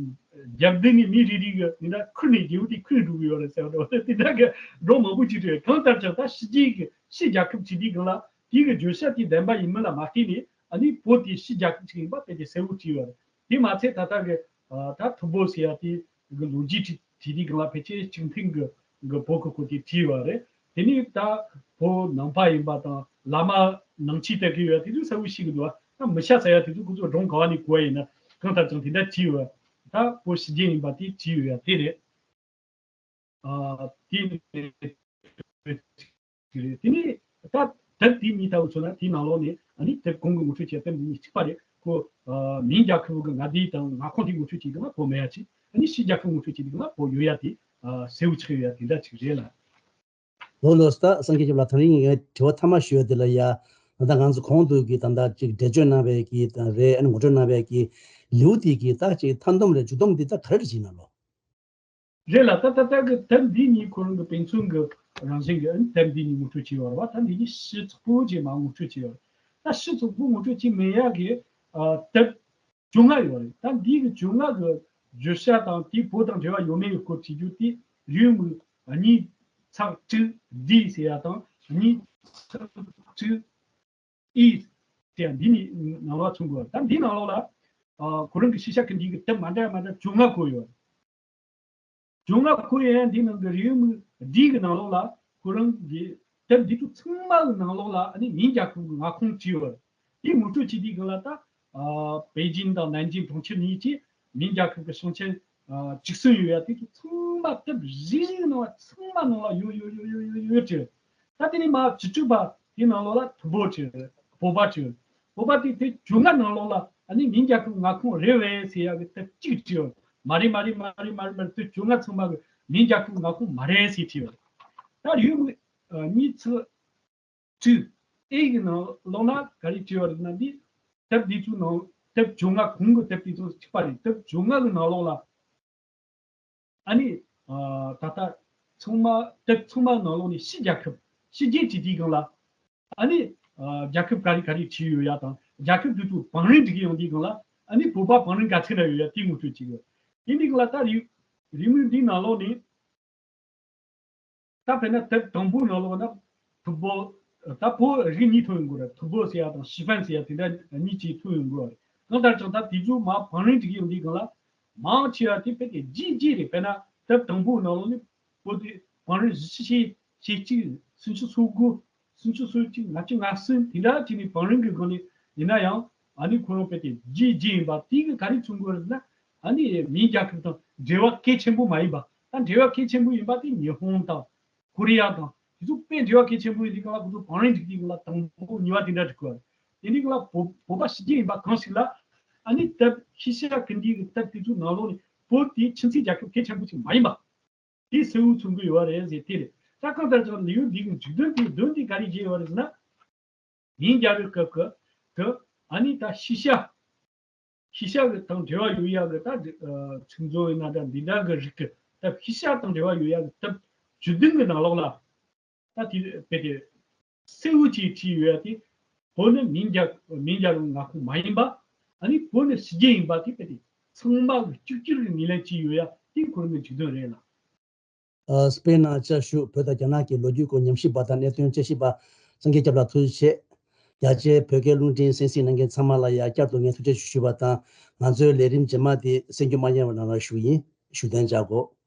རྒྱབ་མདུན་ནས་མི་རེ་རེ་གི་དེ་འདྲ་ཁུར་ནས་རྒྱལ་པོ་དེ་ཁུར་འགྲོ་གི་ཡོད་རེད་ཟེར་བ་འདྲ་བོ། དེ་འདྲ་གི་སྒྲུང་མང་པོ་ཅིག་བྲིས་ཡོད། གང་ལྟར་ཀྱང་ད་ཕྱི་རྒྱལ་གི་ཕྱི་རྒྱལ་ཁབ་བྱེད་དུས་སྒང་ལ་དེ་གི་བརྗོད་བྱ་དེ་བདེན་པ་ཡིན་མིན་ལ་མ་ལྟོས་ནས་ཨ་ནི་བོད་དེ་ཕྱི་རྒྱལ་ཁབ་ཅིག་ཡིན་པ་དཔེ་དེ་གསལ་བོ་བྲིས་ཡོད་རེད། དེ་མ་ཚད་ད་ལྟ་གི་ཨ་ད་ཐུ་བོ་ཟེར་ཡ་དེ་གི་ལོ་རྒྱུས་བྲིས་བྲིས་དུས་སྒང་ལ་ཕལ་ཆེར་ཅིན་ཕིང་གི་གི་བོད་གི་སྐོར་དེ་བྲིས་ཡོད་རེད། དེ་ནས་ད་བོད་ནང་པ་ཡིན་པ་དང་བླ་མ་ནང་ཆོས་དད་གི་ཡོད་ཡ་དེ་ཚོ་གསལ་བོ་ཤེས་གི་འདུག་ད་མི་ཤ་ཟ་ཡ་དེ་ཚོ་ཁོ་ཚོ་སྒྲུང་ག་བ་ནས་གོ་བ་ཡིན་ན་གང་ལྟར་ཀྱང་དེ་འདྲ་བྲིས་ཡོད། ད་བོད་ཕྱི་རྒྱལ་ཡིན་པ་དེ་བྲིས་ཡོད་ཡ་དེ་རེད། ཨ་དེ་ནས་དེ་ནས་ད་དེབ་དེ་གཉིས་ལྟ་བུ་མཚོན་ན་དེའི་ནང་ལོགས་ནས་ཨ་ནི་དེབ་གོང་གི་ངོ་སྤྲོད་བྱས་དེབ་འདི་གཉིས་གཅིག་པ་རེད། ཁོ་ཨ་མིང་རྒྱལ་ཁབ་གི་མངའ་སྡེ་དང་མངའ་ཁོངས་དེ་ངོ་སྤྲོད་བྱེད་དུས་ན་བོད་མེད་ཡ་གཅིག་ཨ་ནི་ཕྱི་རྒྱལ་ཁབ་ངོ་སྤྲོད་བྱེད་དུས་ན་བོད་ཡོད་ཡ་དེ་ཨ་གསལ་བོ་ཆགས་ཡོད་ཡ་དེ་འདྲ་གཅིག་རེད་ལ། ལོ་ལོ་ད་སངས་རྒྱས་ཁྱབ་ལ་དེ་རིང་ངས་དྲི་བ་མཐའ་མ་ཞུ་ཡ་དེ་ལ་ཡ། ད་ལྟ་ང་ཚོ་གོང་དུ་གི་ད་ལྟ་ཅིག་འགྲེལ་བརྗོད་གནང་བའི་གི་ད་རེད། ཨ་ནི་ངོ་སྤྲོད་གནང་བའི་གི་ལེའུ་དེ་གི་ད་ཅིག་མཐའ་སྡོམ་རེད། མཇུག་སྡོམ་འདི་ད་ག་རེ་རེད་ཅིག་ན་ལོ། རེད་ལ། ད་ད་ལྟ་གི་དེབ་འདི་གཉིས་ཁོ་རང་གི་དཔེ་མཚོན་གི་རང་བཞིན་གི་ཨ་ནི་དེབ་འདི་གཉིས་ངོ་སྤྲོད་བྱས་ཡོད་རེད་བ། ད་འདི་གཉིས་ཕྱི་ཚུགས་པོ་ཅིག་མ་ངོ་སྤྲོད་བྱས་ཡོད་རེད། ད་ཕྱི་ཚུགས་པོ་ངོ་སྤྲོད་བྱས་མེད་ཡ་གི་ཨ་དེབ་བཅོ་ལྔ་ཡོད་རེད། ད་འདི་གི་བཅོ་ལྔ་གི་བརྗོད་བྱ་དང་དེའི་བོད་དང་འབྲེལ་བ་ཡོད་མེད་ཀྱི་སྐོར་དྲི་རྒྱུ་དེ་རེའུ་མིག་གཉིས་ཚེག་དྲུག་ཌི་ཟེར་ཡ་དང་གཉིས་ཚེག་དྲུག་ཨི་ཟེར་ཡ་འདི་གཉིས་ནང་ལ་མཚོན་དགོས། ད་འདི་ནང་ལོགས་ལ་ཨ་ཁོ་རང་གི་ཤེས་བྱ་གི་འདི་གི་དེབ་མ་འདྲ་མ་འདྲ་བཅོ་ལྔ་བཀོད་ཡོད། བཅོ་ལྔ་བཀོད་ཡོད་ཡ་འདི་ནང་གི་རེའུ་མིག་ཌི་གི་ནང་ལོགས་ལ་ཁོ་རང་གི་དེབ་འདི་ཚོ་ཚང་མ་གི་ནང་ལོགས་ལ་ཨ་ནི་མིང་རྒྱལ་ཁབ་གི་མངའ་ཁོངས་བྲིས་ཡོད། དེ་ངོ་སྤྲོད་བྱེད་དུས་སྒང་ལ་ད་ཨ་པེ་ཅིན་དང་ནན་ཅིང་གྲོང་ཁྱེར་གཉིས་ཀྱི་མིང་རྒྱལ་ཁབ་གི་ཞིང་ཆེན་ཨ་བཅུ་གསུམ་ཡོད་ཡ་དེ་ཚོ་ཚང་མ་དེབ་རེ་རེ་གི་ནང་ལ་ཚང་མ་ནང་ལ་ཡོད་ཡོད་ཡོད་ཡོད་ཡོད་ཡོད་བྲིས། ད་དེ་ནས་མར་བཅུ་དྲུག་པ་དེའི་ནང་ལོགས་ལ་ཐུ་བོ་བྲིས། བོད་པ་བྲིས། བོད་པ་དེ་དེབ་བཅོ་ལྔ་ནང་ལོགས་ལ་ཨ་ནི་མིང་རྒྱལ་ཁབ་མངའ་ཁོངས་རེད་བས་ཟེར་ཡ་གི་དེབ་གཅིག་བྲིས། མ་རེད་མ་རེད་མ་རེད་མ་རེད་མ་རེད། དེབ་བཅོ་ལྔ་ཚང་མ་གི་མིང་རྒྱལ་ཁབ་མངའ་ཁོངས་མ་རེད་ཟེར་བྲིས། ད་རེའུ་མིག་གཉིས་ཚེག་དྲུག་ཨེ་གི་ནང་ལོགས་ན་ག་རེ་བྲིས་པ་རེད་ན། འདི་དེབ་འདི་ཚོའི་ནང་དེབ་བཅོ་ལྔ་གོང་གི་དེབ་དེ་ཚོ་གཅིག་པ་རེད། དེབ་བཅོ་ལྔ་གི་ནང་ལོགས་ལ་ཨ་ནི་ཨ་ད་ལྟ་ཚང་མ་དེབ་ཚང་མ་ནང་ལོགས་ནས་ཕྱི་རྒྱལ་ཁབ་ཕྱི་རྒྱལ་གྱི་དེའི་སྒང་ལ་ཨ་ནི་ཨ་རྒྱལ་ཁབ་ག་རེ་ག་རེ་བྲིས་ཡོད་ཡ་དང་རྒྱལ་ཁབ་དེ་ཚོ་བང་རིམ་སྒྲིག་གི་ཡོང་དུས་སྒང་ལ་ཨ་ནི་བོད་པ་བང་རིམ་ག་ཚད་ན་ཡོད་ཡ་དེ་ངོ་སྤྲོད་བྱེད་ཀྱི་ཡོད། དེ་འདི་སྒང་ལ་ད་རེའུ་རེའུ་མིག་འདིའི་ནང་ལོགས་ནས་ད་དཔེར་ན་དེབ་དང་པོའི་ནང་ལོགས་ན་ཐུ་བོ། ད་བོད་རིགས་གཉིས་ཐོན་ཡོང་གི་རེད། ཐུ་བོ་ཟེར་ཡ་དང་ཤི་ཕན་ཟེར་ཡ་དེ་འདྲ་གཉིས་ཀྱིས་ཐོན་ཡོང་གི་རེད། གང་ལྟར་ཀྱང་ད་དེ་ཚོ་མར་བང་རིམ་སྒྲིག་གི་ཡོང་དུས་སྒང་ལ་མང་ཆེ་བ་དེ་དཔེ་དེ་རྒྱས་རྒྱས་རེད། དཔེར་ན་དེབ་དང་པོའི་ནང་ལོགས་ནས་བོད་དེ་བང་རིམ་བཞི་བཅུ་ཞེ་ཞེ་གཅིག་སུམ་ཅུ་སོ་དགུ་སུམ་ཅུ་སོ་གཅིག་ལྔ་བཅུ་ང་གསུམ་དེ་འདྲ་བྱས་ནས་བང་རིམ་གྱི་སྒང་ནས་ཡིན་ན་ཡང་ཨ་ནི་ཁོ་རང་དཔེ་དེ་རྒྱས་རྒྱས་ཡིན་པ་དེ་གི་ག་རེ་མཚོན་གྱི་ཡོད་རེད་ན། ཨ་ནི་མིང་རྒྱལ་ཁབ་དང་འབྲེལ་བ་གལ་ཆེན་པོ་མ་ཡིན་པ། ད་འབྲེལ་བ་གལ་ཆེན་པོ་ཡིན་པ་དེ་ཉི་ཧོང་དང་ ཀོ་རི་ཡ་དང་དེ་ཚོ་དཔེ་འབྲེལ་བ་གལ་ཆེན་པོ་ཡིན་དུས་སྒང་ལ་ཁོ་ཚོ་བང་རིམ་སྒྲིག་དུས་སྒང་ལ་དང་པོ་གཉིས་པ་དེ་འདྲ་སྒྲིག་དགོས་པ་རེད། དེ་འདྲའི་སྒང་ལ་བོད་བོད་པ་ཕྱི་རྒྱལ་ཡིན་པ་གང་ཞིག་ལ་ཨ་ནི་དེབ་ཤེས་བྱ་ག་འདྲའི་གི་དེབ་དེ་ཚོའི་ནང་ལོགས་ནས་བོད་དེ་ཕྱི་འཚེས་རྒྱལ་ཁབ་གལ་ཆེན་པོ་ཞིག་མ་ཡིན་པ། དེ་གསལ་བོ་མཚོན་གྱི་ཡོད་རེད་ཟེར་དེ་རེད། ད་གང་ལྟར་ཀྱང་ལེའུ་འདི་གི་མཇུག་དོན་དེ་དོན་དེ་ག་རེ་བྱས་ཡོད་རེད་ཟེར་ན། མིང་རྒྱལ་བའི་སྐབས་ཀྱི་དེ་ཨ་ནི་ད་ཤེས་བྱ། ཤེས་བྱ་གི་དང་འབྲེལ་བ་ཡོད་ཡག་གི་ད་ཚིག་མཛོད་ཡིན་ན་ད་འདི་འདྲ་གི་རིགས་ཀྱི་ད་ཤེས་བྱ་དང་འབྲེལ་བ་ཡོད་ཡག་གི་ད་བརྗོད་དོན་གྱི་ནང་ལོགས་ལ། ད་དེ་དཔེ་དེ་གསལ་བོ་ཅིག་བྲིས་ཡོད་ཡ་དེ། བོད་ནི་མིང་རྒྱལ་མིང་རྒྱལ་བའི་མངའ་ཁོངས་མ་ཡིན་པ། ཨ་ནི་བོད་ནི་ཕྱི་རྒྱལ་ཡིན་པ་དེ་དཔེ་དེ་ཚང་མ་གི་གཅིག་གྱུར་གྱི་ངོས་ལེན་བྱས་ཡོད་ཡ་དེ་ཁོ་རང་གི་མཇུག་དོན་རེད་ལ། ཨ། དཔེར་ན་བཅའ་བཞུགས་བོད་དང་རྒྱ་ནག་གི་ལོ་རྒྱུས་སྐོར་ཉམས་ཞིབ་པ་དང་གནད་དོན་དཔྱད་ཞིབ་པ་སངས་རྒྱས་སྐྱབས་ལགས་ཐུགས་རྗེ་ཆེ། རྒྱ་ཆེའི་བོད་སྐད་རླུང་འཕྲིན་གསན་གཟིགས་གནང་མཁན་ཚང་མ་ལ་ཡང་བསྐྱར་དུ་ངས་ཐུགས་རྗེ་ཆེ་ཞུ་ཞུ་བ་དང་། ང་ཚོའི་ལས་རིམ་རྗེས་མ་དེ་གསན་རྒྱུ་མ་བསྙེལ་བ་གནང་རོགས་ཞུ་ཡིན། བཞུགས་གདན་འཇགས་དགོས།